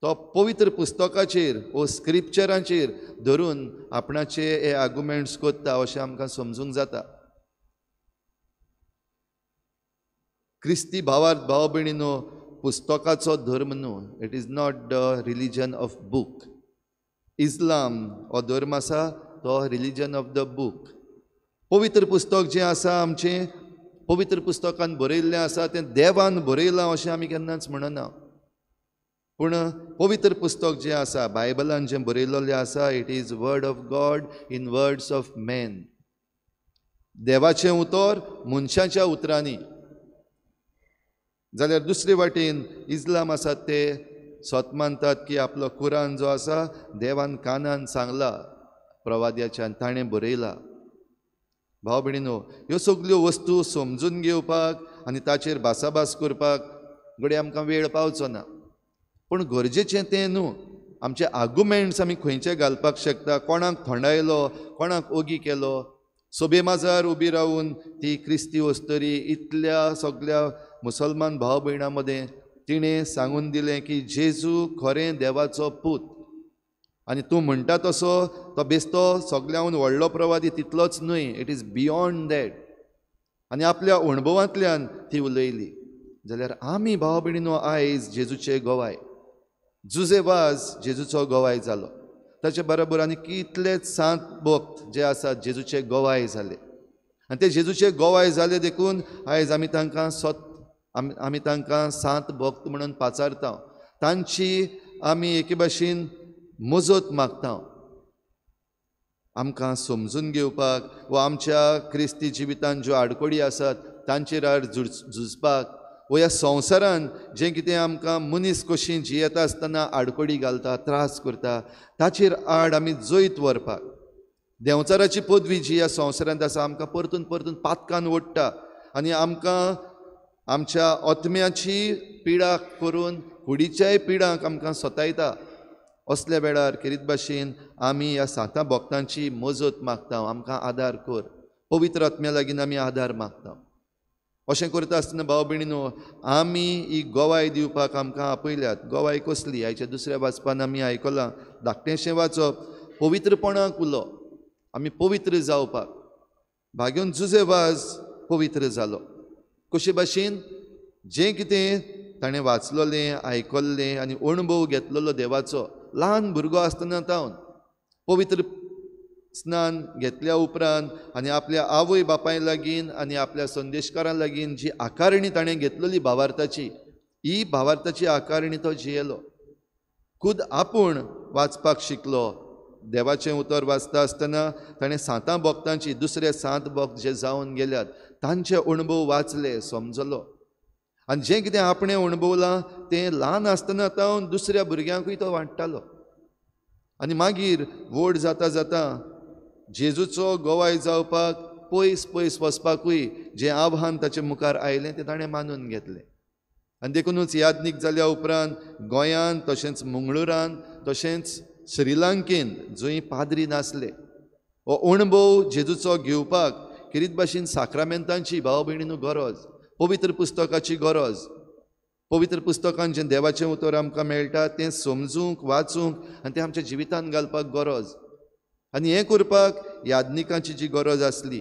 तो पवित्र पुस्तकाचेर वो स्क्रिप्चरांचेर धरून आपणाचे हे आर्गुमेंट्स करता अशें आमकां समजूंक जाता. क्रिस्ती भावार्थ भाव भयणीनो, पुस्तकाचो धर्म न्हू, it is not the religion of book. Islam हो धर्म आसा तो रिलीजन ऑफ the book. पवित्र पुस्तक जें आसा आमचें पवित्र पुस्तकान बरयल्लें आसा तें देवान बरयलां अशें आमी केन्नाच म्हणना, पूण पवित्र पुस्तक जें आसा बायबलान जें बरयल्लें आसा it is word of God in words of man. देवाचें उतर मनशाच्या उतरांनी. जाल्यार दुसरे वाटेन इस्लाम आसा ते सत मानतात की आपलो कुरान जो आसा देवान कानान सांगला प्रवाद्याच्यान, ताणें बरयला. भाव भयणीनो, ह्यो सगल्यो वस्तू समजून घेवपाक आनी ताचेर भासाभास करपाक घडये आमकां वेळ पावचो ना, पूण गरजेचें तें न्हू. आमचे आर्गुमेंट्स आमी खंयचे घालपाक शकता, कोणाक थंडायलो, कोणाक ओगी केलो. सोबे माजार उबी रावून ती क्रिस्ती वस्तरी इतल्या सगल्या मुसलमान भाव भयणां मदें तिणें सांगून दिलें की जेजू खरें देवाचो पूत आनी तूं म्हणटा तसो तो बेस्तो सगळ्याहून व्हडलो प्रवादी तितलोच न्हय, it is beyond that. आनी आपल्या अणभवांतल्यान ती उलयली. जाल्यार आमी भाव भयणीनो आयज जेजूचे गवाय, जुजे वाज जेजूचो गवाय जालो, ताचे बरोबर आनी कितलेच सांत भक्त जे आसात जेजूचे गवाय जाले. आनी ते जेजूचे गवाय जाले देखून आयज आमी तांकां आमी तांकां सांत भक्त म्हणून पाचारता, तांची आमी एके भाशेन मजत मागता. आमकां समजून घेवपाक वा आमच्या क्रिस्ती जिवितान ज्यो आडखळी आसात तांचेर आड झुजपाक वा ह्या संवसारान जें कितें आमकां मनीस कशी जियेता आसतना आडखळी घालता, त्रास करता, ताचेर आड आमी जैत व्हरपाक. देंवचाराची पदवी जी ह्या संवसारांत आसा आमकां परतून परतून पातकान ओडटा आनी आमकां आमच्या आत्म्याची पिडा करून कुडीच्याय पिडांक आमकां सतायता. असल्या वेळार खेरीत भाशेन आमी ह्या सांतां भक्तांची मजत मागता, आमकां आदार कर, पवित्र आत्म्या लागीं आमी आदार मागता. अशें करता आसतना भाव भयणीनो आमी ही गवाय दिवपाक आमकां आपयल्यात. गवाय कसली? आयच्या दुसऱ्या वाचपान आमी आयकलां, धाकटेंशें वाचप, पवित्रपणाक उलो, आमी पवित्र जावपाक. भाग्योन जुजे वाज पवित्र जालो. कशे भाशेन? जें कितें ताणें वाचलोलें, आयकल्लें आनी अणभव घेतलेलो देवाचो ल्हान भुरगो आसतना तावन पवित्र स्नान घेतल्या उपरांत आनी आपल्या आवय बापाय लागीं आनी आपल्या संदेशकारां लागीं जी आकारणी ताणें घेतलेली भावार्थाची, ही भावार्थाची आकारणी तो जियेलो. खुद आपूण वाचपाक शिकलो. देवाचें उतर वाचता आसतना ताणें सांतां भक्तांची, दुसरे सांत भक्त जे जावन गेल्यात तांचे अणभव वाचले, समजलो. आनी जें कितें आपणें अणभवलां तें ल्हान आसतना तावन दुसऱ्या भुरग्यांकूय तो वांट्टालो. आनी मागीर व्हड जाता जाता जेजूचो गवाय जावपाक पयस पयस वचपाकूय जें आव्हान ताचे मुखार आयलें तें ताणें मानून घेतलें. आनी देखुनूच याज्ञीक जाल्या उपरांत गोंयांत तशेंच मंगळुरान तशेंच श्रीलंकेन जंय पाद्री नासले हो अणभव जेजूचो घेवपाक खेरीत भाशेन साक्रामेंतांची भाव भयणीनू गरज, पवित्र पुस्तकाची गरज. पवित्र पुस्तकान जें देवाचें उतर आमकां मेळटा तें समजूंक, वाचूंक आनी तें आमच्या जिवितांत घालपाक गरज. आनी हें करपाक याज्ञिकांची जी गरज आसली,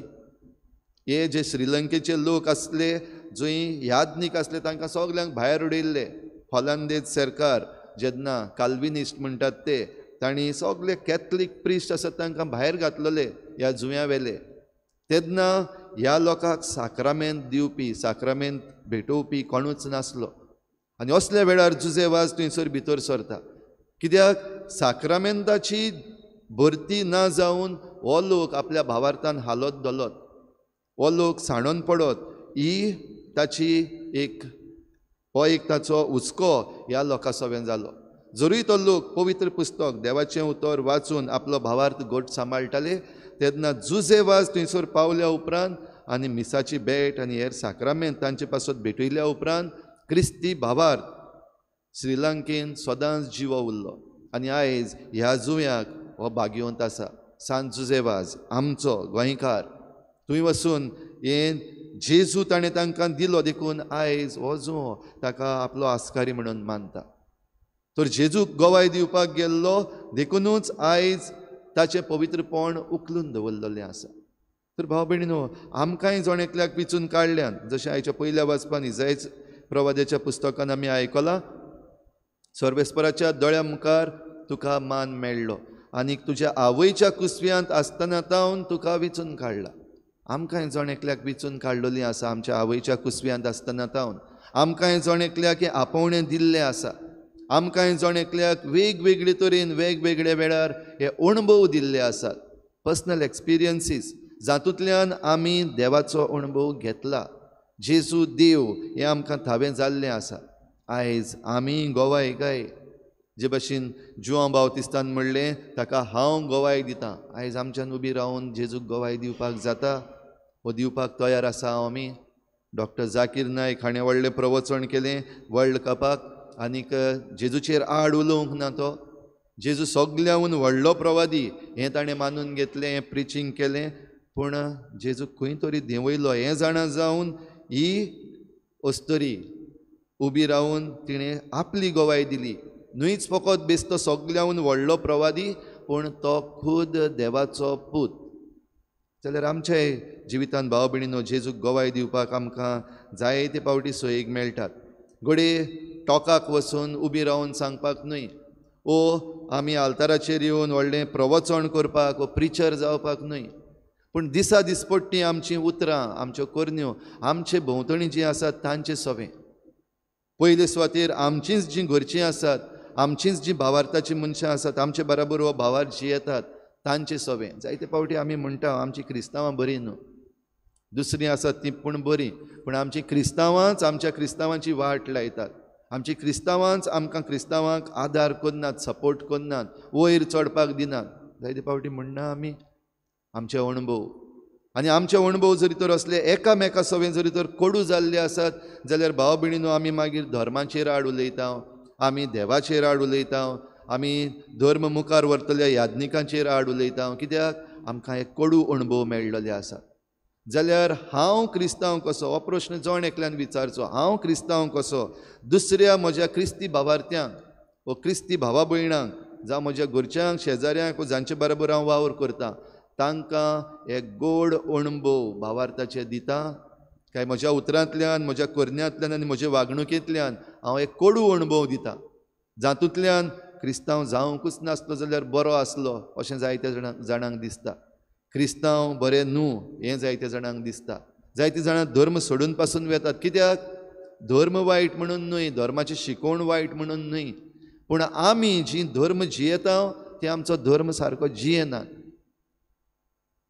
हे जे श्रीलंकेचे लोक आसले जंय याज्ञीक आसले तांकां सगल्यांक भायर उडयल्ले. हॉलंदेज सरकार जेन्ना काल्विनिस्ट म्हणटात ते, तांणी सगले कॅथलीक प्रिस्ट आसात तांकां भायर घातलेले ह्या जुंव्या वेले. तेन्ना ह्या लोकांक साक्रामेंत दिवपी, साक्रामेंत भेटोवपी कोणूच नासलो. आनी असल्या वेळार जुजे वाज थंयसर भितर सरता. कित्याक? साक्रामेंताची भरती ना जावन हो लोक आपल्या भावार्थान हालत धोलत, हो लोक सांडोन पडत, ही ताची एक हो एक ताचो हुस्को ह्या लोकां सवें जालो. जरूय तो लोक पवित्र पुस्तक देवाचें उतर वाचून आपलो भावार्थ गोट सांबाळटाले तेन्ना जुजे वाज थंयसर पावल्या उपरांत आनी मिसाची भेट आनी हेर साक्रामेंत तांचे पासत भेटयल्या उपरांत क्रिस्ती भावार्थ श्रीलंकेन सदांच जिवो उरलो. आनी आयज ह्या जुंव्याक हो भाग्यवंत आसा. सांत जुजे वाज आमचो गोंयकार थंय वचून हें जेजू ताणें तांकां दिलो देखून आयज हो जुंवो ताका आपलो आस्कारी म्हणून मानता. तर जेजूक गवाय दिवपाक गेल्लो देखुनूच आयज ताचें पवित्रपण उखलून दवरलेलें आसा. तर भाव भयणीनो आमकांय जण एकल्याक विचून काडल्यान जशें आयच्या पयल्या वाचपान इजायच प्रवाद्याच्या पुस्तकान आमी आयकलां, सर्वेस्पराच्या दोळ्या मुखार तुका मान मेळ्ळो आनी तुज्या आवयच्या कुसव्यांत आसतना तावन तुका विचून काडला. आमकांय जण एकल्याक विचून काडलेली आसा आमच्या आवयच्या कुसव्यांत आसतना तावन. आमकांय जण एकल्याक हें आपोवणें दिल्लें आसा. आमकांय जण एकल्याक वेगवेगळे तरेन वेगवेगळे वेळार हे अणभव दिल्ले आसात, पर्सनल एक्सपिरियन्सीस जातूंतल्यान आमी देवाचो अणभव घेतला. जेजू देव हें आमकां थावें जाल्लें आसा. आयज आमी गोवाय काय जे भाशेन जुआंव बावतिस्तान म्हणलें ताका हांव गवाय दितां. आयज आमच्यान उबी रावन जेजूक गवाय दिवपाक जाता? हो दिवपाक तयार आसा आमी? डॉक्टर जाकीर नायक हाणें व्हडलें प्रवचन केलें वर्ल्ड कपाक आनीक जेजूचेर आड उलोवंक ना. तो जेजू सगल्याहून व्हडलो प्रवादी हें ताणें मानून घेतलें, हें प्रिचींग केलें, पूण जेजू खंय तरी देंवयलो हें जाणा जावन ही अस्तरी उबी रावन तिणें आपली गवाय दिली. न्हयच फकत बेस्तो सगल्याहून व्हडलो प्रवादी पूण तो खूद देवाचो पूत. जाल्यार आमच्या जिवितांत भाव भयणीनो जेजूक गवाय दिवपाक आमकां जायते पावटी सोयीक मेळटात. घडये टोकाक वचून उबी रावन सांगपाक न्हय, ओ आमी आल्ताराचेर येवन व्हडलें प्रवचन करपाक वो प्रिचर जावपाक न्हय, पूण दिसा दिसपट्टी आमचीं उतरां आमच्यो करण्यो आमचे भोंवतणी जीं आसात तांचे सवें पयले सुवातेर आमचींच जीं घरचीं आसात, आमचींच जीं भावार्थाचीं मनशां आसात, आमचे बराबर हो भावार्थ जियेतात तांचे सवें. जायते पावटी आमी म्हणटा आमचीं क्रिस्तांवां बरीं न्हू, दुसरीं आसात तीं पूण बरीं, पूण आमचीं क्रिस्तांवांच आमच्या क्रिस्तांवांची वाट लायतात. आमची क्रिस्तांवांच आमकां क्रिस्तांवांक आदार करनात, सपोर्ट करनात, वयर चडपाक दिनात. जायते पावटी म्हणना आमी आमचे अणभव आनी आमचे अणभव जरी तर असले एकामेका सवें जरी तर कोडू जाल्ले आसात जाल्यार भाव भयणीनो आमी मागीर धर्माचेर आड उलयता, आमी देवाचेर आड उलयता, आमी धर्म मुखार व्हरतल्या याज्ञिकांचेर आड उलयता. कित्याक आमकां एक कोडू अणभव मेळ्ळेले आसात. जाल्यार हांव क्रिस्तांव कसो हो प्रश्न जण एकल्यान विचारचो. हांव क्रिस्तांव कसो? दुसऱ्या म्हज्या क्रिस्ती भावार्थ्यांक वो क्रिस्ती भावा भयणांक जावं म्हज्या घरच्यांक शेजाऱ्यांक वो जांचे बरोबर हांव वावर करता तांकां एक गोड अणभव भावार्थाचे दिता काय म्हज्या उतरांतल्यान म्हज्या करण्यांतल्यान आनी म्हज्या वागणुकेंतल्यान हांव एक कोडू अणभव दिता जातूंतल्यान क्रिस्तांव जावंकूच नासलो जाल्यार बरो आसलो अशें जायत्या जाणांक दिसता. क्रिस्तांव बरें न्हू हें जायत्या जाणांक दिसता. जायतीं जाणां धर्म सोडून पासून वेतात. कित्याक? धर्म वायट म्हणून न्हय, धर्माची शिकवण वायट म्हणून न्हय, पूण आमी जी धर्म जियेता ते आमचो धर्म सारको जियेनात.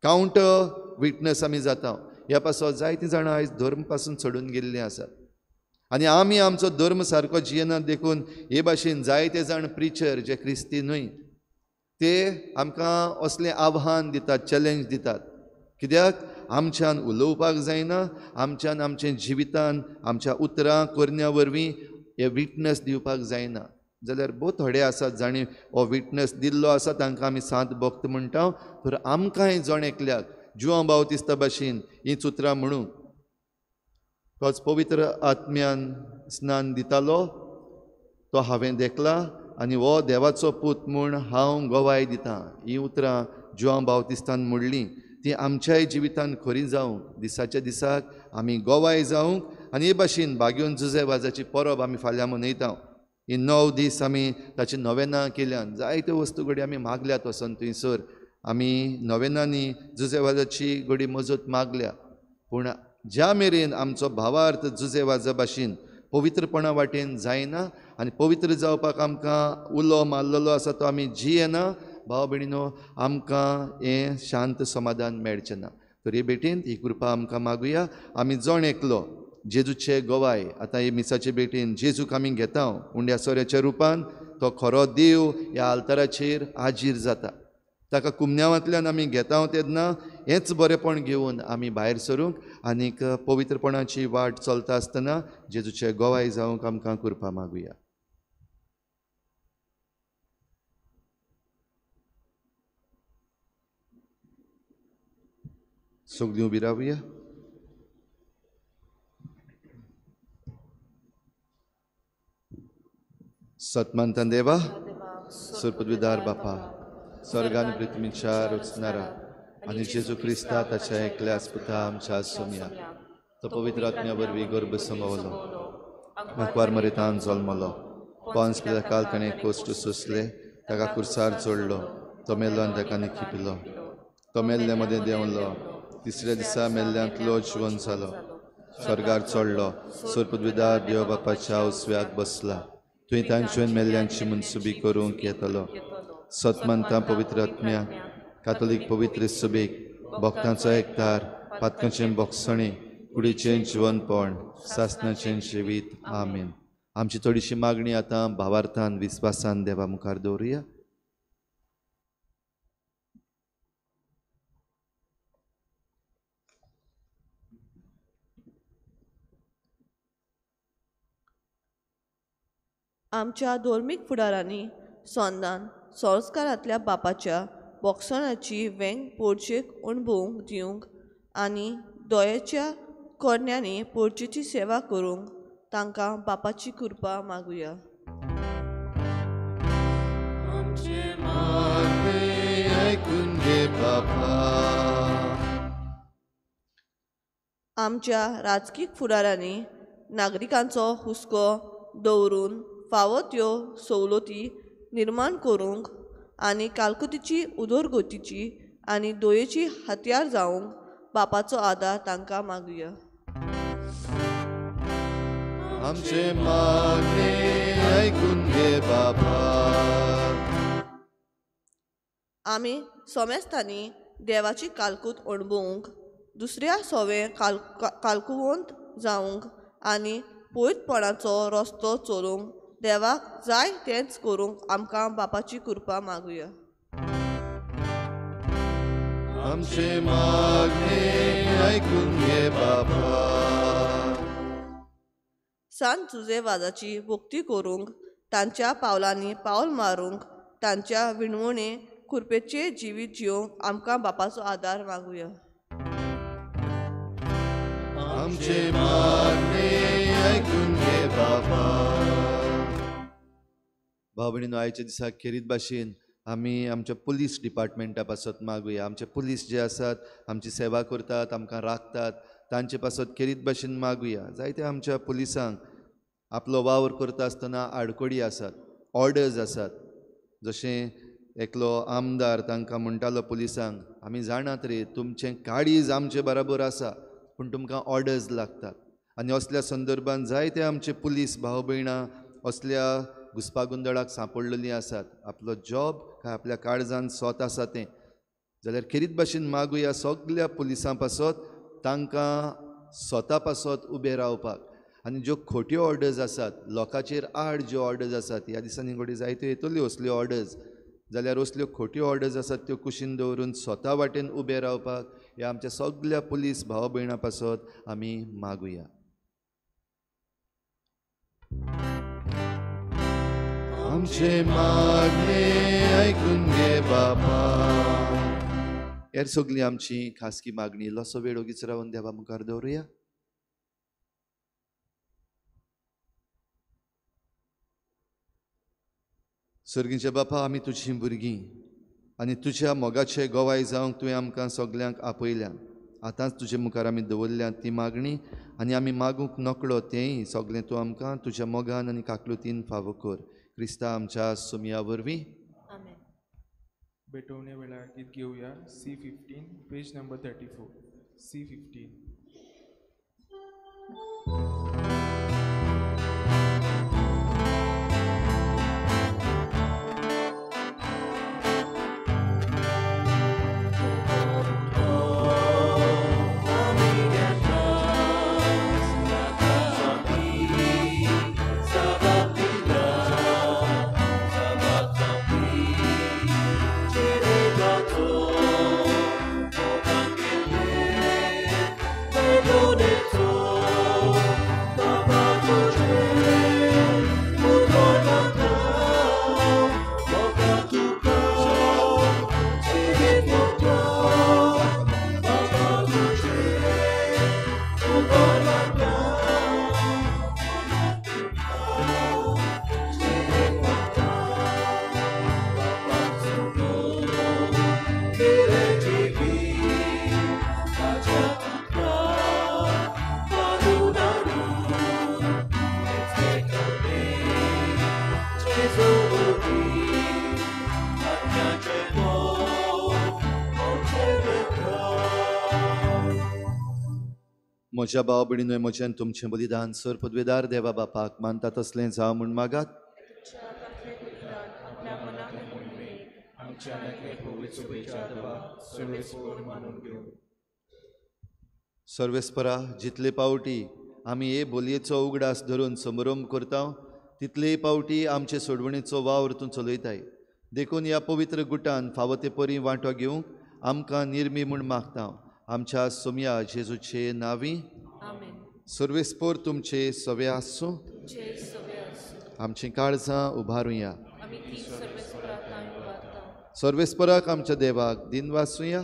कावंटर विटनस आमी जाता. ह्या पासत जायतीं जाणां आयज धर्म पासून सोडून गेल्लीं आसात आनी आमी आमचो धर्म सारको जियेनात देखून हे भाशेन जायते जाण प्रिचर जे क्रिस्ती न्हय ते आमकां असलें आव्हान दितात, चॅलेंज दितात. कित्याक आमच्यान उलोवपाक जायना, आमच्यान आमच्या जिवितान आमच्या उतरां करण्या वरवीं हे विटनस दिवपाक जायना. जाल्यार भोव थोडे आसात जांणी हो विटनस दिल्लो आसा तांकां आमी सांत भक्त म्हणटा. तर आमकांय जण एकल्याक जुआंव बावतिस्ता भाशेन हीं उतरां म्हणूंक तोच पवित्र आत्म्यान स्नान दितालो तो हांवें देखला आनी हो देवाचो पूत म्हूण हांव गवाय दितां. हीं उतरां जुआंव बावतिस्तान म्हणलीं ती आमच्याय जिवितान खरी जावंक दिसाच्या दिसाक आमी गवाय जावंक आनी हे भाशेन भाग्योन जुजे वाजाची परब आमी फाल्यां मनयता. ही 9 दीस आमी ताची नवेनां केल्यान जायत्यो वस्तू घडी आमी मागल्यात वचोन थंयसर आमी नवेनांनी जुजे वाजाची घडी मजत मागल्या. पूण ज्या मेरेन आमचो भावार्थ जुजे वाजा भाशेन पवित्रपणा वाटेन जायना आनी पवित्र जावपाक आमकां उलो मारलेलो आसा तो आमी जियेना भाव भयणीनो आमकां हें शांत समाधान मेळचें ना. तर हे भेटेंत ही कृपा आमकां मागुया. आमी जण एकलो जेजूचे गवाय आतां हे मिसाचे भेटेन जेजूक आमी घेता उंड्या सोऱ्याच्या रुपान तो खरो देव ह्या आल्ताराचेर हाजीर जाता. ताका कुमन्यांवांतल्यान आमी घेता तेन्ना हेंच बरेंपण घेवन आमी भायर सरूंक आनीक पवित्रपणाची वाट चलता आसतना जेजूचे गोवाय जावंक आमकां कृपा मागुया. सगळीं उबी रावया. सतमानतान देवा, सुरपदवीदार बापा, स्वर्गान पृथ्वीच्या रचणारा आनी जेजू क्रिस्ता ताच्या एकल्याच पुता आमच्या सोम्या, तो पवित्र आत्म्या वरवीं गर्भ समवलो, आंकवार मरेतान जल्मलो, पोन्स पिलाकाल ताणें कोश्ट सोंसले, ताका कुर्सार चडलो, तो मेलो आनी ताका निखिपिलो, तो मेल्ले मदें देंवलो, तिसऱ्या दिसा मेल्ल्यांतलो जिवन जालो, स्वर्गार चडलो, सुरपदवीदार देव बापाच्या उजव्याक बसला, तुवें तांचे मेल्ल्यांची मनसुबी करूंक येतलो. सतमानता पवित्र आत्म्या, कातोलीक पवित्र सुबेक, भक्तांचो एकतार, पातकांचें बोगसणें, कुडीचें जिवनपण, सासनाचें जिवीत. आमेन. आमची थोडीशी मागणी आतां भावार्थान विस्वासान देवा मुखार दवरुया. आमच्या धर्मीक फुडारांनी सोंदान संस्कारांतल्या बापाच्या बोगसणाची वेंग पोरचेक अणभवूंक दिवंक आनी दोयाच्या कोरण्यांनी पोरचेची सेवा करूंक तांकां बापाची कृपा मागुया. आमच्या राजकीय फुडारांनी नागरिकांचो हुस्को दवरून फावो त्यो सवलती निर्माण करूंक आनी कालकुतीची उदरगतीची आनी दोयेची हत्यार जावंक बापाचो आदार तांकां मागुया. आमचे मागणे आयकून घे बापा. आमी सोमेस्तांनी देवाची कालकूत अणभवूंक, दुसऱ्या सोवे कालकुवंत जावंक आनी पवित्रपणाचो रस्तो चलूंक देवाक जाय तेंच करूंक आमकां बापाची कृपा मागुया. आमचे मागणे आयकून घे बापा. सांत जुजे वाजाची भक्ती करूंक, तांच्या पावलांनी पावल मारूंक, तांच्या विणवणे कृपेचे जिवीत जिवंक आमकां बापाचो आदार मागुया. आमचे मागणे आयकून घे बापा. भाव भयणीनो, आयच्या दिसा खेरीत भाशेन आमी आमच्या पुलीस डिपार्टमेंटा पासत मागुया. आमचे पुलीस जे आसात आमची सेवा करतात, आमकां राखतात, तांचे पासत खेरीत भाशेन मागुया. जायते आमच्या पुलिसांक आपलो वावर करता आसतना आडखळी आसात, ऑर्डर्स आसात. जशें एकलो आमदार तांकां म्हणटालो पुलिसांक, आमी जाणात रे तुमचें काळीज आमचे बराबर आसा, पूण तुमकां ऑर्डर्स लागतात. आनी असल्या संदर्भान जायते आमचे पुलीस भाव भयणां असल्या घुस्पागुंदळाक सांपडलेलीं आसात. आपलो जॉब काय आपल्या काळजान सोत आसा तें, जाल्यार खेरीत भाशेन मागुया सगल्या पुलिसां पासत, तांकां स्वता पासत उबें रावपाक. आनी ज्यो खोट्यो ऑर्डर्स आसात, लोकांचेर आड ज्यो ऑर्डर्स आसात, ह्या दिसांनी घडये जायत्यो येतल्यो असल्यो ऑर्डर्स, जाल्यार असल्यो खोट्यो ऑर्डर्स आसात त्यो कुशीन दवरून स्वता वाटेन उबें रावपाक ह्या आमच्या सगल्या पुलीस भाव भयणां पासत आमी मागुया. आमचे मागणे आयकून घे बापा. हेर सगळी आमची खासगी मागणी इल्लोसो वेळ ओगीच रावन देवा मुखार दवरुया. सर्गीच्या बापा, आमी तुजीं भुरगीं आनी तुज्या मोगाचे गोवाय जावंक तुवें आमकां सगल्यांक आपयल्या. आतांच तुजे मुखार आमी दवरल्या ती मागणी आनी आमी मागूंक नकळो तेंय सगळें तूं आमकां तुज्या मोगान आनी काकलुतीन फावो कर. क्रिस्ता आमच्या सुमया वरवीं. भेटवणे वेळार गीत घेवया. C15 page number 34. C15. म्हज्या भाव भयणीनोय म्हजें तुमचें बलिदान सर पदवेदार देवा बापाक मानता तसलें जावं म्हूण मागात. सर्वेस्परा जितले पावटी आमी हे बोलयेचो उगडास धरून समारंभ करता तितले पावटी आमचे सोडवणेचो वावर तूं चलयताय. देखून ह्या पवित्र गुटान फावो ते परी वांटो घेवंक आमकां निर्मी म्हूण मागता. आमच्या सोमया जेजूचे नांवी सर्वेस्पर तुमचे सवे आसूं. आमचीं काळजां उबारुया. सर्वेस्पराक आमच्या देवाक दिनवासुया.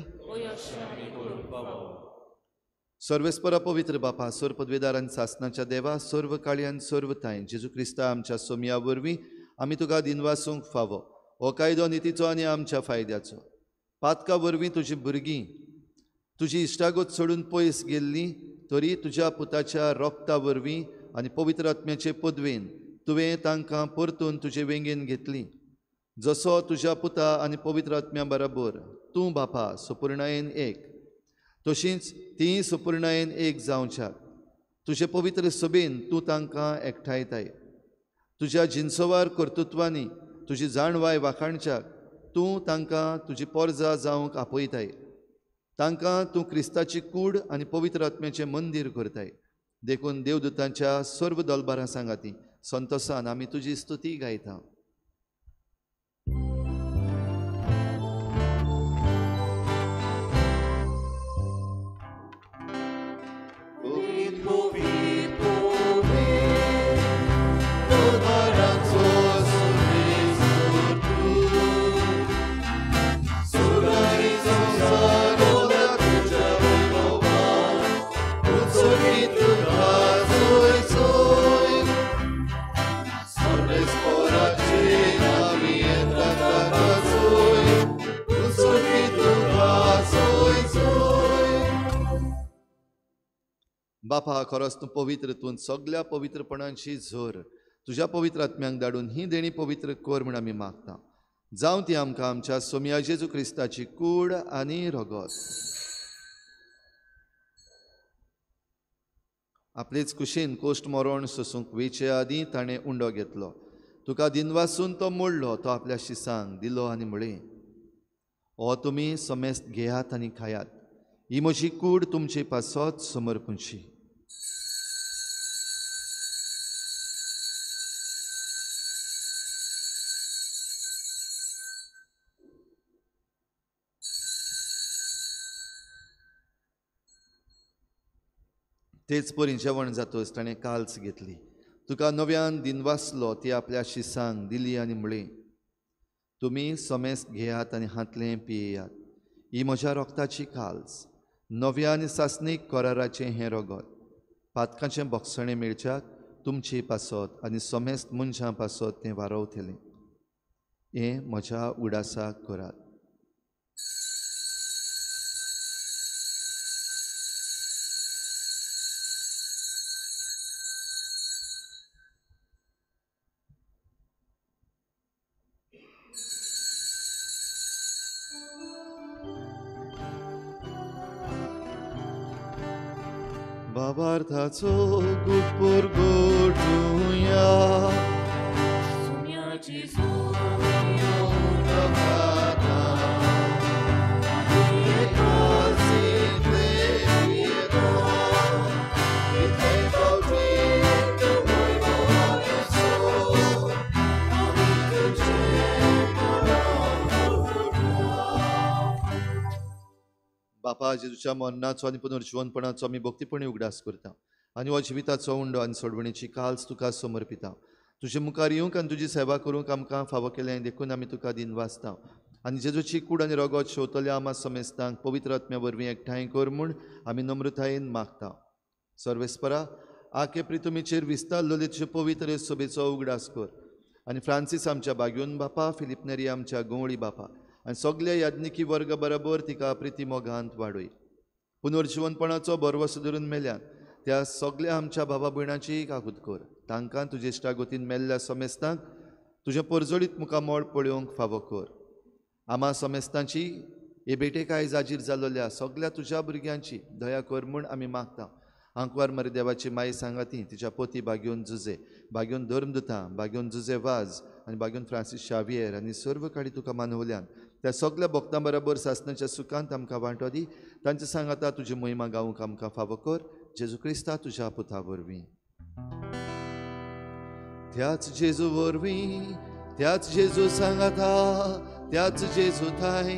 सर्वेस्परा पवित्र बापा सर्व पदवेदार आनी सासनाच्या देवा सर्व काळी आनी सर्व ताय जेजू क्रिस्ता आमच्या सोमया वरवीं आमी तुका दिनवासूंक फावो. हो कायदो नितीचो आनी आमच्या फायद्याचो. पातका वरवीं तुजी भुरगीं तुजी इश्टागत सोडून पयस गेल्ली तरी तुज्या पुताच्या रोगता वरवीं आनी पवित्र आत्म्याचे पदवेन तुवें तांकां परतून तुजे वेंगेन घेतली. जसो तुज्या पुता आनी पवित्र आत्म्या बराबर तूं बापा सुपूर्णायेन एक तशींच तीं सुपूर्णायेन एक जावच्याक तुजे पवित्र सभेन तूं तांकां एकठांयताय. तुज्या जिनसवार कर्तृत्वांनी तुजी जाणवाय वाखाणच्याक तूं तांकां तुजी पोरजा जावंक आपयताय. तांकां तूं क्रिस्ताची कूड आनी पवित्र आत्म्याचें मंदीर करताय. देखून देवदूतांच्या सर्व दलबारां सांगाती संतोसान आमी तुजी स्तुती गायता. बापा खरोच तूं पवित्र, तूं सगल्या पवित्रपणाची झर तुज्या पवित्र आत्म्यांक धाडून ही देणी पवित्र कर म्हूण आमी मागता. जावं ती आमकां आमच्या सोमया जेजू क्रिस्ताची कूड आनी रगत. आपलेच कुशीन कोश्ट मरण सोसूंक वेचे आदीं ताणें उंडो घेतलो. तुका दिनवासून तो मोडलो, तो आपल्या शिसांक दिलो आनी म्हळें, हो तुमी समेस्त घेयात आनी खायात, ही म्हजी कूड तुमचे पासत समर्पणची. तेच परी जेवण जातच ताणें काल्स घेतली, तुका नव्यान दिनवासलो, ती आपल्या शिसांक दिली आनी म्हळें, तुमी समेस्त घेयात आनी हांतलें पियेयात, ही म्हज्या रोगताची काल्स, नव्या आनी सासणीक कराराचें हें रगत, पातकांचें बोगसणें मेळच्याक तुमचे पासत आनी समेस्त मनशां पासत तें वारवतलें. हें म्हज्या उडासाक करात. बाबार्थाचो गुपूर गोठुया बापा जेजूच्या मरणाचो आनी पुनर्जिवनपणाचो आमी भक्तीपणी उगडास करता आनी हो जिविताचो उंडो आनी सोडवणेची काल्स तुका समर्पिता. तुजे मुखार येवंक आनी तुजी सेवा करूंक आमकां फावो केलें देखून आमी तुका दिनवासता आनी जेजूची कूड आनी रगत शेवतल्या आमा समेस्तांक पवित्र आत्म्या वरवीं एकठांय कर म्हूण आमी नम्रतायेन मागता. सर्वेस्परा आके प्रितुमीचेर विस्तारलेले तुजे पवित्र सभेचो उगडास कर आनी फ्रांसीस आमच्या बाग्यून बापा, फिलीप नेरी आमच्या गंवळी बापा आनी सगल्या याज्ञिकी वर्ग बरोबर तिका प्रिती मोगांत वाडय. पुनर्जिवनपणाचो भरवसो धरून मेल्यान त्या सगल्या आमच्या बाबा भयणाची काकूत कर. तांकां तुजे इश्टागतीन मेल्ल्या समेस्तांक तुजें परजळीत मुखामळ पळोवंक फावो कर. आमा समेस्तांची हे भेटेक आयज हाजीर जाल्ल्या सगल्या तुज्या भुरग्यांची दया कर म्हूण आमी मागता आंकवार मरे देवाची माई सांगाती तिच्या पोती बागेवन जुजे, बागेवन धर्मदुतां, बागेवन जुजे वाज आनी बागेवन फ्रांसीस शावियर आनी सर्व काडी तुका मानवल्यान त्या सगल्या भक्तां बरोबर सासणाच्या सुखांत आमकां वांटो दी. तांचे सांगाता तुजी महिमा गावंक आमकां फावो कर, जेजू क्रिस्ता तुज्या पुता वरवीं. त्याच जेजू वरवीं, त्याच जेजू सांगाता, त्याच जेजू थांय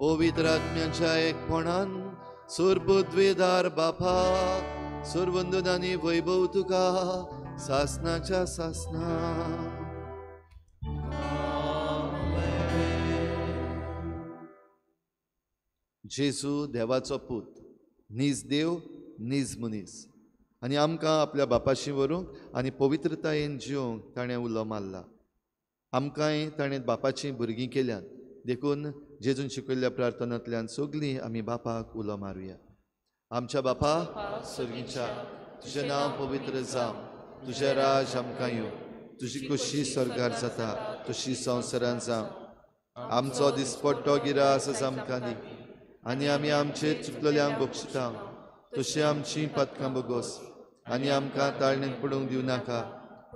पवित्र आत्म्याच्या एकपणान सुरबुद्वेदार बापा सुरवंदनानी वैभव तुका सासनाच्या सासना. जेजू देवाचो पूत, नीज देव नीज मनीस आनी आमकां आपल्या बापाशी व्हरूंक आनी पवित्रतायेन जिवंक ताणें उलो मारला. आमकांय ताणें बापाचीं भुरगीं केल्यात, देखून जेजून शिकयल्ल्या प्रार्थनांतल्यान सगळीं आमी बापाक उलो मारुया. आमच्या बापा सर्गीच्या, तुजें नांव पवित्र जावं, तुजें राज आमकां येवं, तुजी खोशी स्वर्गार जाता तशी संवसारांत जावं. आमचो दिसपट्टो गिरास आमकां दी आनी आमी आमचेर चुकलेल्यांक बक्षिता तशी आमची पातकां बगोस आनी आमकां ताळणेंत पडूंक दिवं नाका,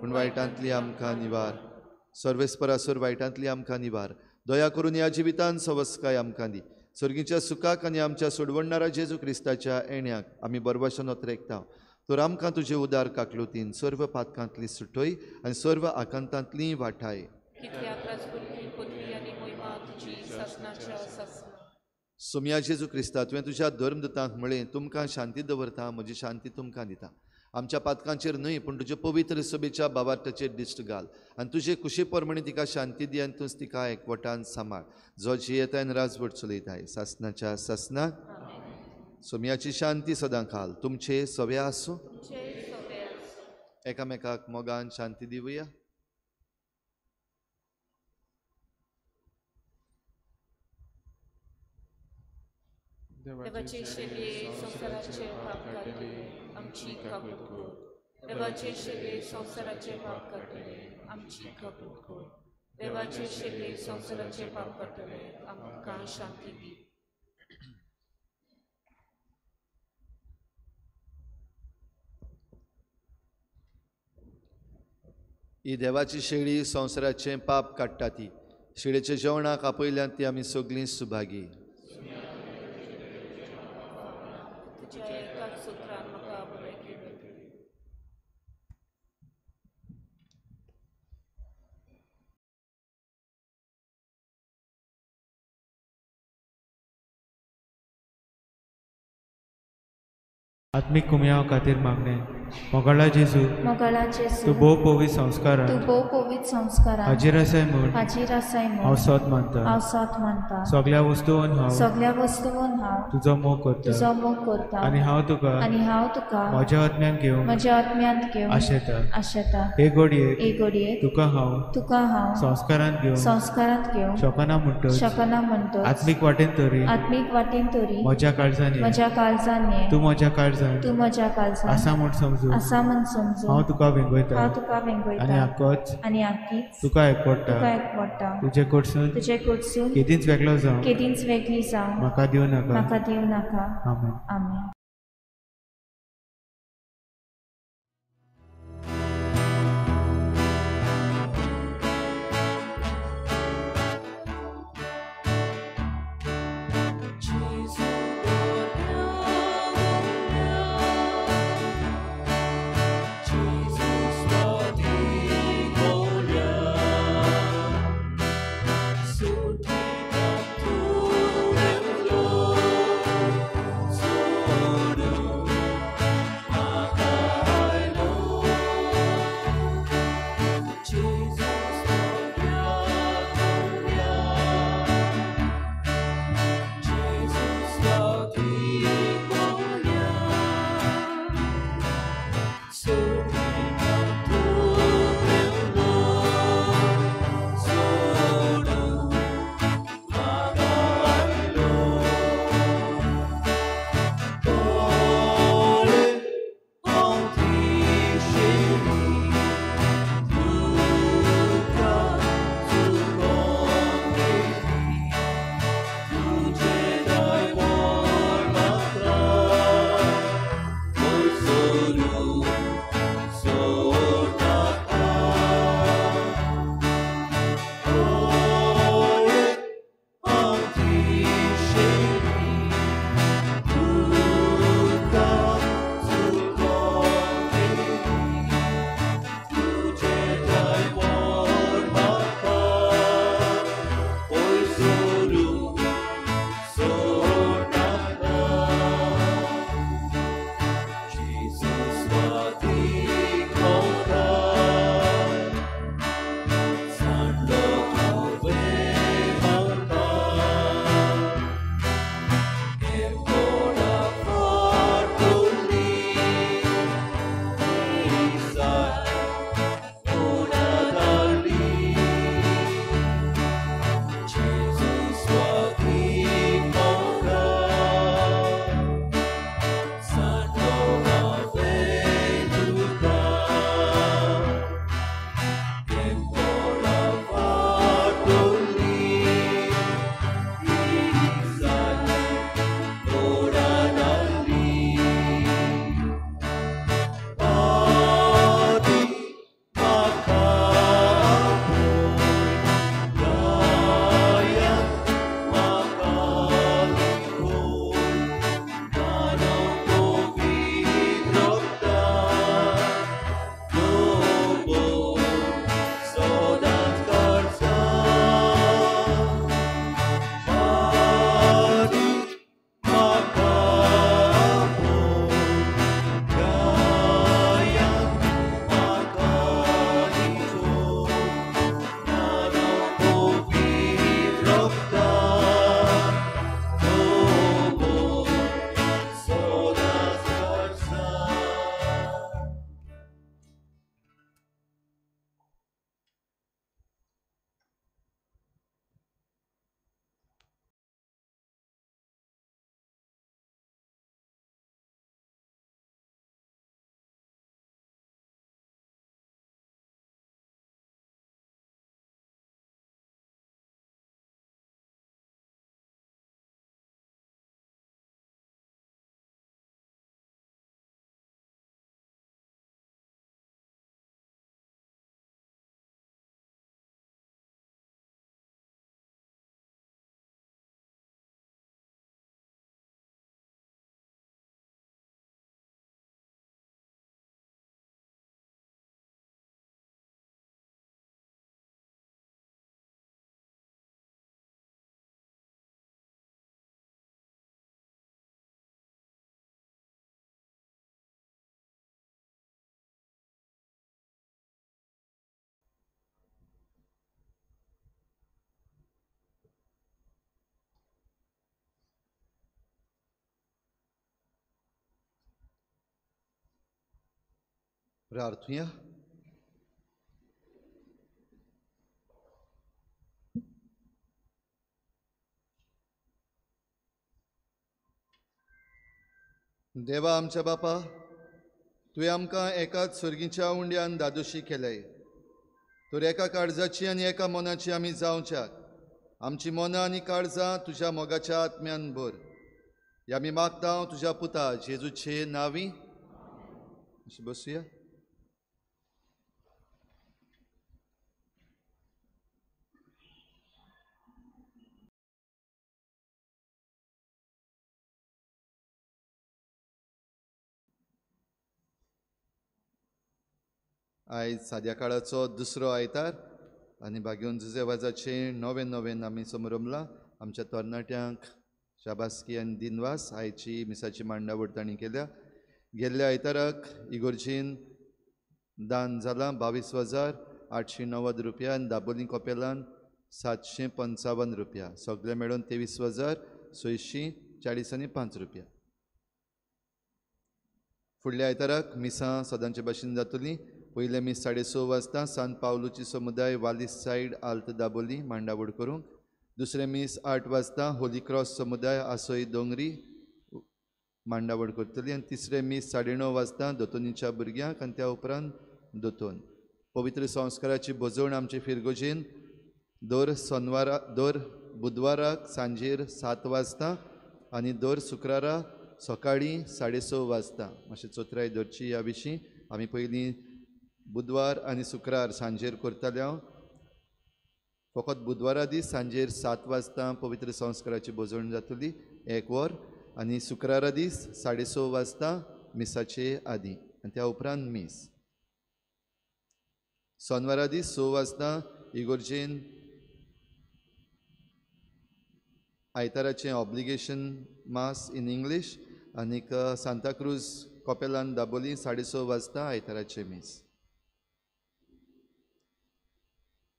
पूण वायटांतली आमकां निवार. सर्वेस्परासर वायटांतली आमकां निवार. दया करून ह्या जिवितान सवस्काय आमकां दी. सर्गीच्या सुखाक आनी आमच्या सोडवणणारा जेजू क्रिस्ताच्या येण्याक आमी बरवाशन ओतरेकता. तर आमकां तुजे उदार काकलुतीन सर्व पातकांतली सुटय आनी सर्व आकांतांतली वाठाय. सोम्या जेजू क्रिस्ता, तुवें तुज्या धर्मदुतांक म्हळें, तुमकां शांती दवरता, म्हजी शांती तुमकां दिता. आमच्या पातकांचेर न्हय पूण तुजे पवित्र सभेच्या बाबार्थाचेर दिश्ट घाल आनी तुजे कुशी प्रमाणे तिका शांती दी आनी तूंच तिका एकवटान सांबाळ, जो जियेताय आनी राजवट चलयताय सासनाच्या सासनाक. सोम्याची शांती सदां खाल तुमचे सवे आसूं. एकामेकाक मोगान शांती दिवया. देवाचे शेलये संवसाराचे पाप काडटले, आमची काकूट कर. देवाचे शेलये संवसाराचे पाप काडटले, आमची काकूट कर. देवाचे शेलये संवसाराचे पाप काडटले, आमकां शांती दी. ही देवाची शेळी संवसाराचें पाप काडटा ती शेळेच्या जेवणाक आपयल्यान ती आमी सगळीं सुभागी. आत्मीक कुमयाव खातीर मागणें. मोगाळा जेजू, तूं भोव पवित्र संस्कारान, हाजीर आसाय म्हूण हांव सोत मानता. सगळ्या वस्तून हांव तुजो मोग करता आनी हांव तुका म्हज्या आत्म्यांत घेवंक आशेता. हे घडयेक तुका हांव संस्कारांत घेवंक शकना म्हणटच आत्मीक वाटेन तरी म्हज्या काळजान ये, तूं म्हज्या काळजान आसा म्हूण समजू हांव तुका वेंगयता आनी आकीच तुका एकवटा. तुजे कडसून केदींच वेगळो जावं म्हाका दिवं नाका. आमेन. आमेन. So प्रार्थुया. देवा आमच्या बापा, तुवें आमकां एकाच सर्गीच्या उंड्यान दादोशी केलंय, तर एका काळजाची आनी एका मनाची आमी जावच्याक आमची मनां आनी काळजां तुज्या मोगाच्या आत्म्यान भर. ह्या आमी मागता तुज्या पुता जेजूचे नांवी. अशें बसुया. आयज साद्या काळाचो दुसरो आयतार आनी भाग्योन जुजे वाजाचें नवें नवें आमी समरमलां. आमच्या तरणाट्यांक शाबासकी आनी दिनवास आयची मिसाची मांडावळ तांणी केल्या. गेल्ल्या आयताराक इगोर्जीन दान जालां 22,890 रुपया आनी दाबोली कोपेलान 755 रुपया, सगळे मेळून 23,640.5 रुपया. फुडल्या आयताराक मिसां सदांचे भाशेन जातलीं. पयलें मीस 6:30 वाजता सान पावलूची समुदाय वालीस सायड आल्त दाबोली मांडावळ करूंक. दुसरें मीस 8 वाजता होली क्रॉस समुदाय आसोय दोंगरी मांडावळ करतली आनी तिसरें मीस 9:30 वाजता दोतोनीच्या भुरग्यांक आनी त्या उपरांत दोतोन. पवित्र संस्काराची भजवण आमचे फिरगोजेन दर सोनवारा दर बुधवाराक सांजेर 7 वाजता आनी दर शुक्रारा सकाळीं 6:30 वाजता. मातशें चोत्राय धरची ह्या विशीं. आमी पयलीं बुधवार आनी शुक्रार सांजेर करताले. हांव फकत बुधवारा दीस सांजेर 7 वाजता पवित्र संस्काराची भजवण जातली 1 वर आनी शुक्रारा दीस 6:30 वाजता मिसाचे आदी आनी त्या उपरांत मीस. सोनवारा दीस 6 वाजता इगोर्जेन आयताराचें ऑब्लिगेशन मास इन इंग्लीश आनीक सांताक्रूज कोपेलान दाबोली 6:30 वाजता आयताराचें मीस.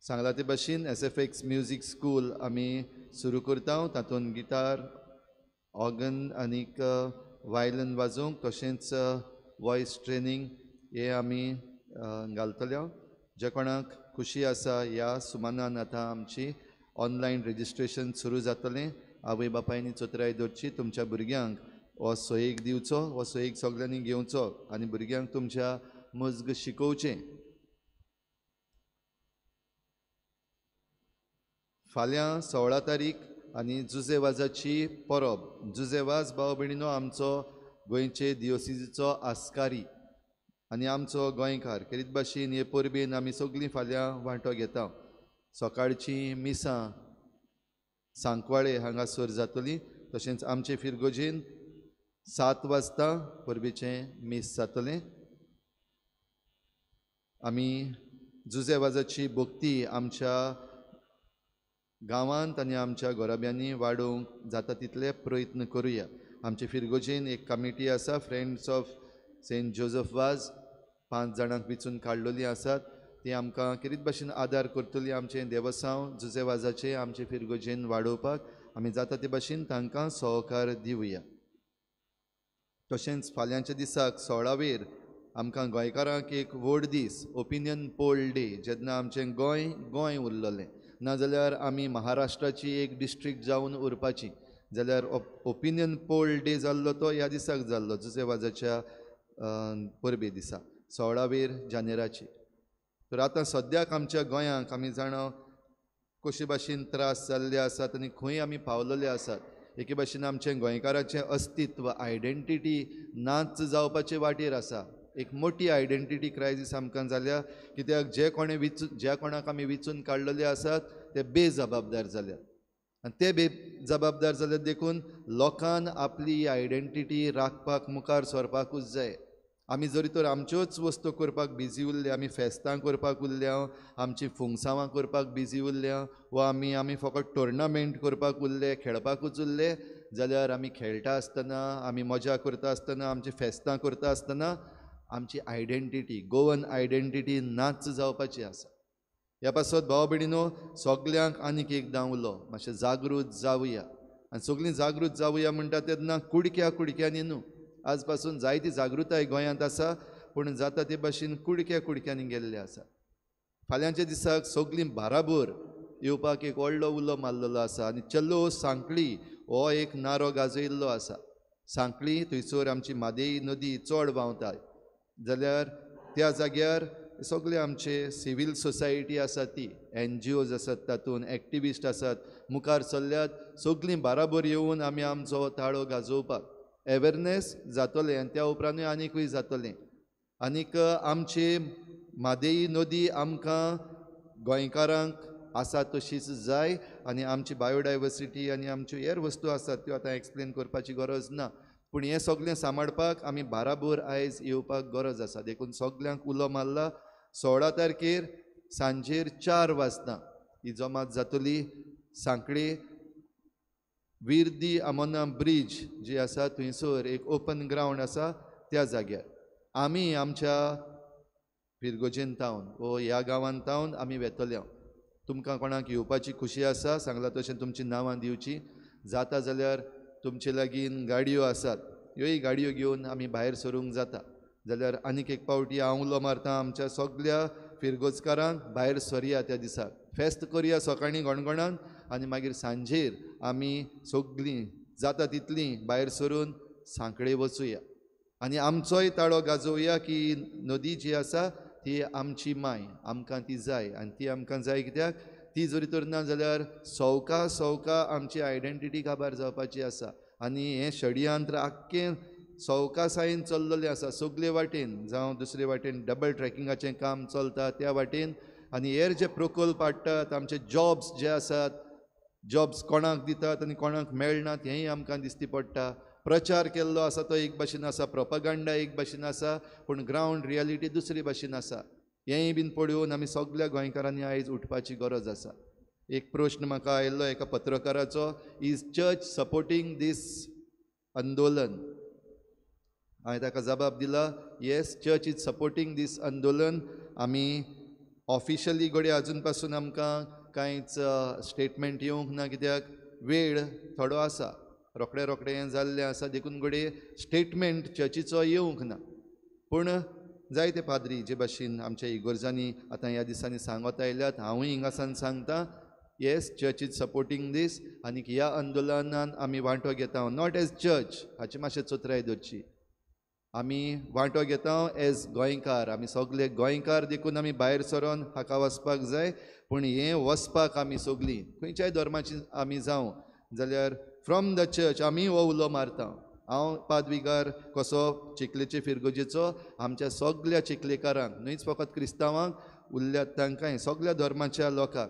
सांगला ते भाशेन SFX music school आमी सुरू करता. तातूंत गिटार, ऑर्गन आनीक वायलन वाजोवंक तशेंच वॉयस ट्रेनींग हे आमी घालतले. जे कोणाक खुशी आसा ह्या सुमानान आतां आमची ऑनलायन रजिस्ट्रेशन सुरू जातलें. आवय बापायनी चोत्राय दवरची, तुमच्या भुरग्यांक हो सोयीक दिवचो, हो सोयीक सगळ्यांनी घेवचो आनी भुरग्यांक तुमच्या मजग शिकोवचें. फाल्यां 16 तारीख आनी जुजे वाजाची परब. जुजे वाज भाव भयणीनो आमचो गोंयचे दियोसिजीचो आस्कारी आनी आमचो गोंयकार. खेरीत भाशेन हे परबेन आमी सगळीं फाल्यां वांटो घेता. सकाळचीं मिसां सांकवाळे हांगासर जातली. तशेंच आमचे फिरगोजेन 7 वाजता परबेचें मीस जातलें. आमी जुजे वाजाची भक्ती आमच्या गांवांत आनी आमच्या घराब्यांनी वाडोवंक जाता तितले प्रयत्न करुया. आमचे फिरगोजेन एक कमिटी आसा, friends of Saint Joseph Vaz, 5 जाणांक विचून काडलेलीं आसात. ती आमकां खेरीत भाशेन आदार करतली आमचें देवसांव जुजे वाजाचें आमचे फिरगोजेन वाडोवपाक. आमी जाता ते भाशेन तांकां सहकार दिवया. तशेंच फाल्यांच्या दिसाक 16 वेर आमकां गोंयकारांक एक व्हड दीस, ओपिनियन पोल डे, जेन्ना आमचें गोंय गोंय उरलेलें, नाजाल्यार आमी महाराष्ट्राची एक डिस्ट्रिक्ट जावन उरपाची. जाल्यार ओपिनियन पोल डे जाल्लो तो ह्या दिसाक जाल्लो, जुजे वाजाच्या परबे दिसा 16 वेर जानेराची. तर आतां सद्याक आमच्या गोंयांक आमी जाणा कशे भाशेन त्रास जाल्ले आसात आनी खंय आमी पावलेले आसात. एके भाशेन आमचें गोंयकाराचें अस्तित्व, आयडेंटिटी नाच जावपाचे वाटेर आसा. एक मोठी आयडेंटिटी क्रायसीस आमकां जाल्या, कित्याक जे कोणें ज्या कोणाक आमी विचून काडलेले आसात ते बेजबाबदार जाल्यात आनी ते बेजबाबदार जाल्यात देखून लोकान आपली आयडेंटिटी राखपाक मुखार सरपाकूच जाय. आमी जरी तर आमच्योच वस्तू करपाक बिजी उरले, आमी फेस्तां करपाक उरल्या, आमची फुंगसांवां करपाक बिजी उरल्या, वा आमी आमी फकत टोर्नामेंट करपाक उरले, खेळपाकूच उरले, जाल्यार आमी खेळटा आसतना, आमी मजा करता आसतना, आमची फेस्तां करता आसतना आमची आयडेंटिटी, गोवन आयडेंटिटी नाच जावपाची आसा. ह्या पासत भाव भयणीनो सगल्यांक आनीक एकदां उलो, मातशें जागृत जावया. आनी सगळीं जागृत जावया म्हणटा तेन्ना कुडक्या कुडक्यांनी न्हू, आज पासून जायती जागृताय गोंयांत आसा, पूण जाता ते भाशेन कुडक्या कुडक्यांनी गेल्ले आसा. फाल्यांच्या दिसाक सगळीं बाराबर येवपाक एक व्हडलो उलो मारलेलो आसा आनी चलो सांखळी हो एक नारो गाजयल्लो आसा. सांखळी थंयसर आमची म्हादेई नदी चड व्हांवता जाल्यार त्या जाग्यार सगळे आमचे सिवील सोसायटी आसा ती NGOs आसात, तातूंत एक्टिविस्ट आसात, मुखार सरल्यात. सगळीं बाराबर येवन आमी आमचो ताळो गाजोवपाक एवेरनेस जातलें आनी त्या उपरांतूय आनीकूय जातलें. आनीक आमचे म्हादेई नदी आमकां गोंयकारांक आसा तशीच जाय आनी आमची बायोडायवर्सिटी आनी आमच्यो हेर वस्तू आसात त्यो आतां एक्सप्लेन करपाची गरज ना, पूण हें सगळें सांबाळपाक आमी बाराबर आयज येवपाक गरज आसा. देखून सगल्यांक उलो मारला. 16 तारखेर सांजेर 4 वाजता ही जमात जातली. सांखळे विर्दी आमोना ब्रीज जी आसा थंयसर एक ओपन ग्रावंड आसा त्या जाग्यार आमी आमच्या फिरगोजेन तावन वो ह्या गांवान तावन आमी वेतले. तुमकां कोणाक येवपाची खुशी आसा सांगला तशें तुमची नांवां दिवची जाता जाल्यार तुमचे लागीं गाडयो आसात ह्योय गाडयो घेवन आमी भायर सरूंक जाता. जाल्यार आनीक एक पावटी हांव उलो मारता आमच्या सगल्या फिरगोजकारांक भायर सरया त्या दिसाक, फेस्त करया सकाळीं गणगणान आनी मागीर सांजेर आमी सगळीं जाता तितलीं भायर सरून सांखळे वचुया आनी आमचोय ताळो गाजोवया की नदी जी आसा ती आमची माय, आमकां ती जाय आनी ती आमकां जाय कित्याक ती जरी तर ना जाल्यार सवका सवका आमची आयडेंटिटी काबार जावपाची आसा. आनी हें षडयंत्र आख्खें सवकासायेन चल्लेलें आसा सगळे वाटेन, जावं दुसरे वाटेन डबल ट्रॅकिंगाचें काम चलता त्या वाटेन आनी हेर जे प्रकल्प हाडटात आमचे जॉब्स जे आसात जॉब्स कोणाक दितात आनी कोणाक मेळनात हेंय आमकां दिसती पडटा. प्रचार केल्लो आसा तो एक भाशेन आसा, प्रोपगंडा एक भाशेन आसा, पूण ग्रावंड रियलिटी दुसरी भाशेन आसा. हेंय बीन पळोवन आमी सगल्या गोंयकारांनी आयज उठपाची गरज आसा. एक प्रश्न म्हाका आयिल्लो एका पत्रकाराचो, is church supporting दीस आंदोलन? हांवें ताका जबाब दिला, yes church is supporting this आंदोलन. आमी ऑफिशियली घडये आजून पासून आमकां कांयच स्टेटमेंट येवंक ना कित्याक वेळ थोडो आसा, रोखडे रोखडे हें जाल्लें आसा देखून घडये स्टेटमेंट चर्चीचो येवंक ना. पूण जायते पाद्री जे भाशेन आमच्या इगोर्जांनी आतां ह्या दिसांनी सांगत आयल्यात, हांवूय हिंगासान सांगता, yes church is supporting this आनीक ह्या आंदोलनान आमी वांटो घेता, not as church, हाची मातशें चतुराय दवरची, आमी वांटो घेता एज गोंयकार, आमी सगळे गोंयकार देखून आमी भायर सरोन हाका वचपाक जाय. पूण हें वचपाक आमी सगळीं खंयच्याय धर्माची आमी जावं जाल्यार फ्रॉम the church आमी हो उलो मारता. हांव पादविगार कसो चिखलेचे फिरगोजेचो आमच्या सगल्या चिखलेकारांक, न्हयच फकत क्रिस्तांवांक उरल्यात तांकांय, सगल्या धर्माच्या लोकांक,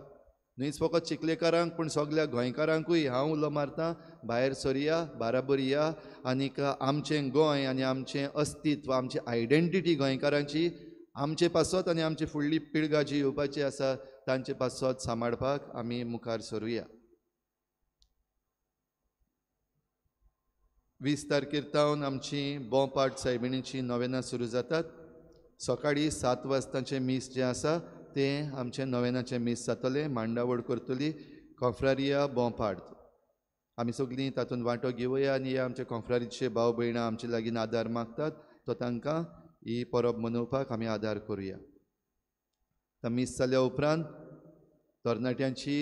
न्हयच फकत चिखलेकारांक पूण सगल्या गोंयकारांकूय हांव उलो मारता, भायर सरया, बाराबर या आनीक आमचें गोंय आनी आमचें अस्तित्व, आमची आयडेंटिटी गोंयकारांची आमचे पासत आनी आमची फुडली पिळगां जी येवपाची आसा तांचे पासत सांबाळपाक आमी मुखार सरुया. 20 तारखेर तावन आमची बोंपाट सायबिणीची नोवेनां सुरू जातात. सकाळीं 7 वाजताचें मीस जें आसा तें आमचें नोवेनाचें मीस जातलें, मांडावळ करतली कॉफ्रारिया बोंपाट. आमी सगळीं तातूंत वांटो घेवया आनी हे आमचे कॉफ्रारीचे भाव भयणां आमचे लागीं आदार मागतात तो तांकां ही परब मनोवपाक आमी आदार करुया. आतां मीस जाल्या उपरांत तरणाट्यांची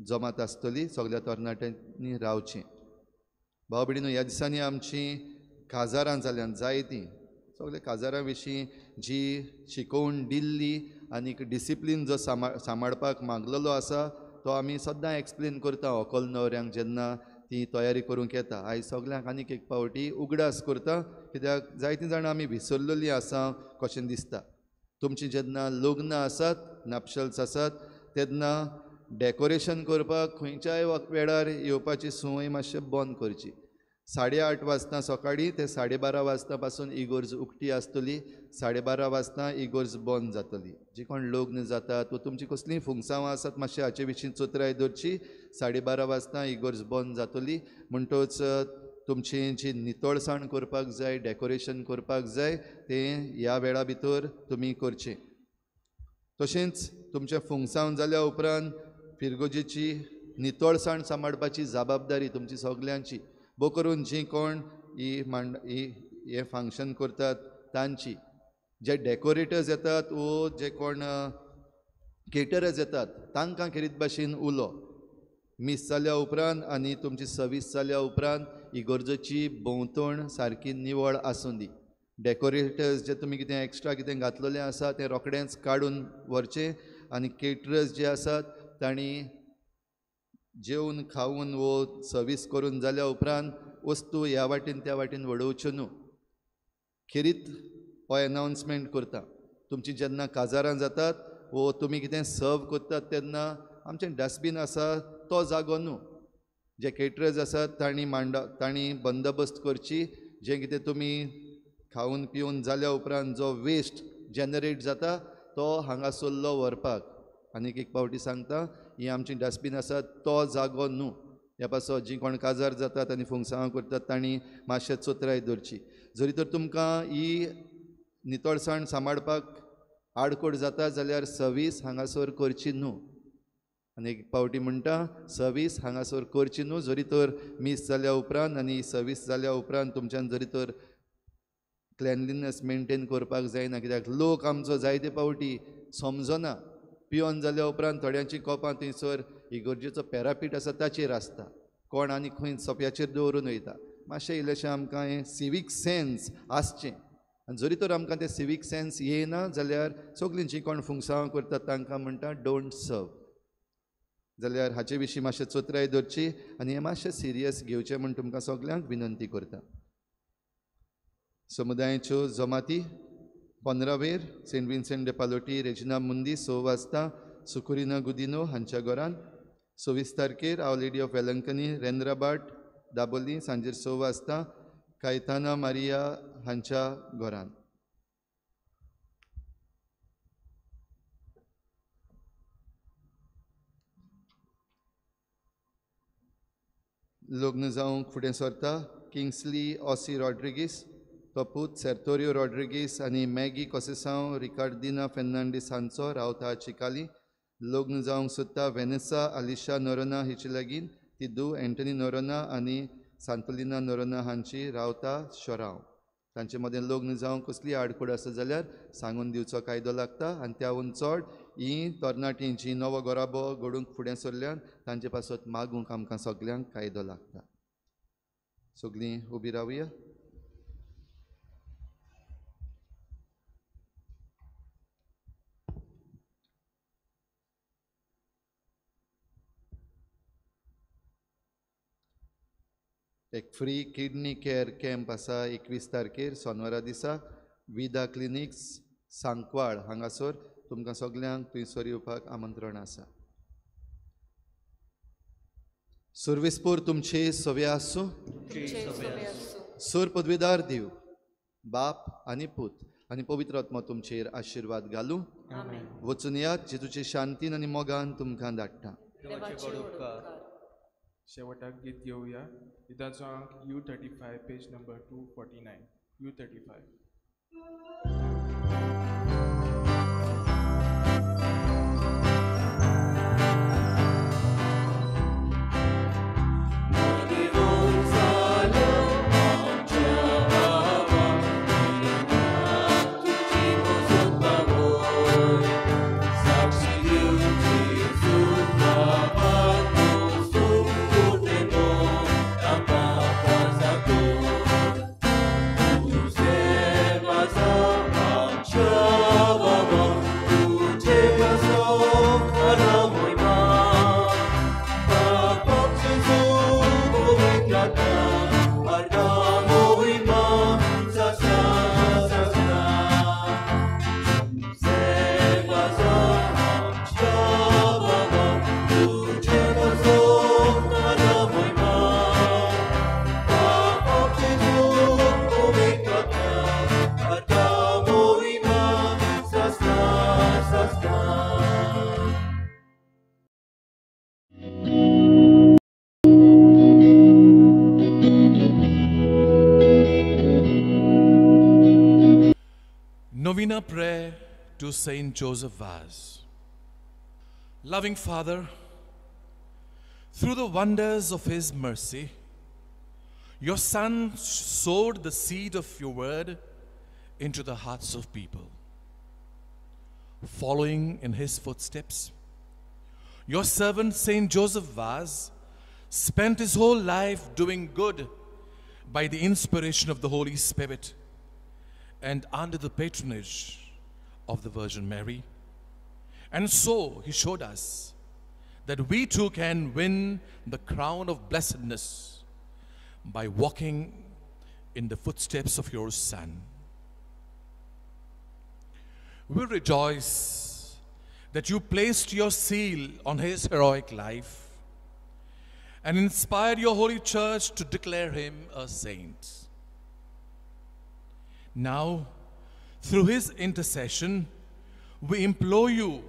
जमात आसतली, सगळ्या तरणाट्यांनी रावचें. भाव भयणीनो, ह्या दिसांनी आमची काजारां जाल्यान जायतीं, सगळे काजारां विशीं जी शिकोवण दिल्ली आनीक डिसिप्लीन जो सांबाळपाक मागलेलो आसा तो आमी सद्दां एक्सप्लेन करता व्हंकल न्हवऱ्यांक जेन्ना ती तयारी करूंक येता. आयज सगल्यांक आनीक एक पावटी उगडास करता कित्याक जायतीं जाणां आमी विसरलेलीं आसा कशें दिसता. तुमचीं जेन्ना लग्नां आसात, नापशल्स आसात तेन्ना डेकोरेशन करपाक खंयच्याय वेळार येवपाची संवय मातशें बंद करची. 8:30 वाजता सकाळीं ते 12:30 वाजता पासून इगोर्ज उक्ती आसतली, 12:30 वाजता इगोर्ज बंद जातली. जी कोण लग्न जातात वा तुमची कसलीं फुंगसांवां आसात मातशें हाचे विशीं चतुराय दवरची. 12:30 वाजता इगोर्ज बंद जातली म्हणटच तुमची जी नितळसाण करपाक जाय, डेकोरेशन करपाक जाय तें ह्या वेळा भितर तुमी करचें. तशेंच तुमचें फुंगसांव जाल्या उपरांत फिरगोजेची नितळसाण सांबाळपाची जबाबदारी तुमची सगल्यांची, भोव करून जी कोण ही मांड ही हें फंक्शन करतात तांची. जे डेकोरेटर्स येतात वो जे कोण केटरर्स येतात तांकां खेरीत भाशेन उलो. मीस जाल्या उपरांत आनी तुमची सर्वीस जाल्या उपरांत इगर्जेची भोंवतण सारकी निवळ आसूं दी. डेकोरेटर्स जे तुमी कितें एक्स्ट्रा कितें घातलेलें आसा तें रोखडेंच काडून व्हरचें आनी केटरर्स जे आसात तांणी जेवन खावन वो सर्वीस करून जाल्या उपरांत वस्तू ह्या वाटेन त्या वाटेन वडोवच्यो न्हू. खेरीत हो एनावन्समेंट करता. तुमची जेन्ना काजारां जातात वो तुमी कितें सर्व करतात तेन्ना आमचें डस्टबीन आसा तो जागो न्हू. जे केटरर्स आसात तांणी तांणी बंदोबस्त करची जें कितें तुमी खावन पिवन जाल्या उपरांत जो वेस्ट जनरेट जाता तो हांगासरलो व्हरपाक. आनीक एक पावटी सांगता, ही आमची डस्टबीन आसा तो जागो न्हू. ह्या पासत जीं कोण काजार जातात आनी फुंगसांवां करतात तांणी मातशें चोत्राय दवरची. जरी तर तुमकां ही नितळसाण सांबाळपाक आडकोड जाता जाल्यार सर्वीस हांगासर करची न्हू. आनी एक पावटी म्हणटा, सर्वीस हांगासर करची न्हू. जरी तर मीस जाल्या उपरांत आनी सर्वीस जाल्या उपरांत तुमच्यान जरी तर क्लेनलीनेस मेनटेन करपाक जायना, कित्याक लोक आमचो जायते पावटी समजना. पिवन जाल्या उपरांत थोड्यांची कोपां थंयसर इगर्जेचो पॅरापीट आसा ताचेर आसता, कोण आनी खंय सोप्याचेर दवरून वयता. मातशें इल्लेशें आमकां हें सिवीक सेन्स आसचें. आनी जरी तर आमकां तें सिवीक सेन्स येयना जाल्यार सगळीं जीं कोण फुंगसांवां करतात तांकां म्हणटा don't सर्व. जाल्यार हाचे विशीं मातशें चोत्राय दवरची आनी हें मातशें सिरियस घेवचें म्हूण तुमकां सगल्यांक विनंती करता. समुदायाच्यो जमाती 15वेर saint Vincent de Pallotti Regina Mundi 6 वाजता सुकुरिना गुदिनो हांच्या घरान. 26 तारखेर our lady of Velankanni रेंद्राबाट Dabolim सांजेर 6 वाजता कायताना मारिया हांच्या घरान. लग्न जावंक फुडें सरता किंग्सली ऑसी रॉड्रिगीस, तो पूत सेर्तोरियो रॉड्रिगीस आनी मॅगी कोसेसांव रिकार्दिना फेर्नांडीस हांचो रावता चिकाली. लग्न जावंक सोदता वेनेसा आलिशा नोरोना हिचे लागीं, ती दू एंटनी नोरोना आनी सांतोलिना नोरोना हांची रावता शोरांव. तांचे मदें लग्न जावंक कसली आडखळ आसा जाल्यार सांगून दिवचो कायदो लागता आनी त्याहून चड ही तरणाटीं जी नवो घराबो घडूंक फुडें सरल्यान तांचे पासत मागूंक आमकां सगल्यांक कायदो लागता. सगळीं उबी रावया. एक फ्री किडनी केअर कॅम्प आसा 21 तारखेर सोनवारा दिसा विदा क्लिनिक्स सांकवाळ हांगासर. तुमकां सगल्यांक थंयसर येवपाक आमंत्रण आसा. सुर्विसपूर तुमचे सवे आसूं. सूर पदवीदार दिव बाप आनी पूत आनी पवित्र आत्मा तुमचेर आशिर्वाद घालूं. वचून यात जेजूचे शांतीन आनी मोगान तुमकां धाडटा. शेवटाक गीत घेवया. गिताचो अंक U35 page number 249. U35. Novena prayer to Saint Joseph Vaz. Loving Father, through the wonders of his mercy, your Son sowed the seed of your word into the hearts of people. Following in his footsteps, your servant Saint Joseph Vaz spent his whole life doing good by the inspiration of the Holy Spirit and under the patronage of the Virgin Mary. And so he showed us that we too can win the crown of blessedness by walking in the footsteps of your Son. We rejoice that you placed your seal on his heroic life and inspired your holy church to declare him a saint. Now, through his intercession, we implore you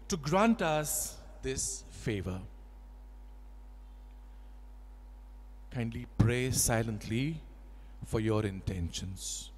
to grant us this favor. Kindly pray silently for your intentions.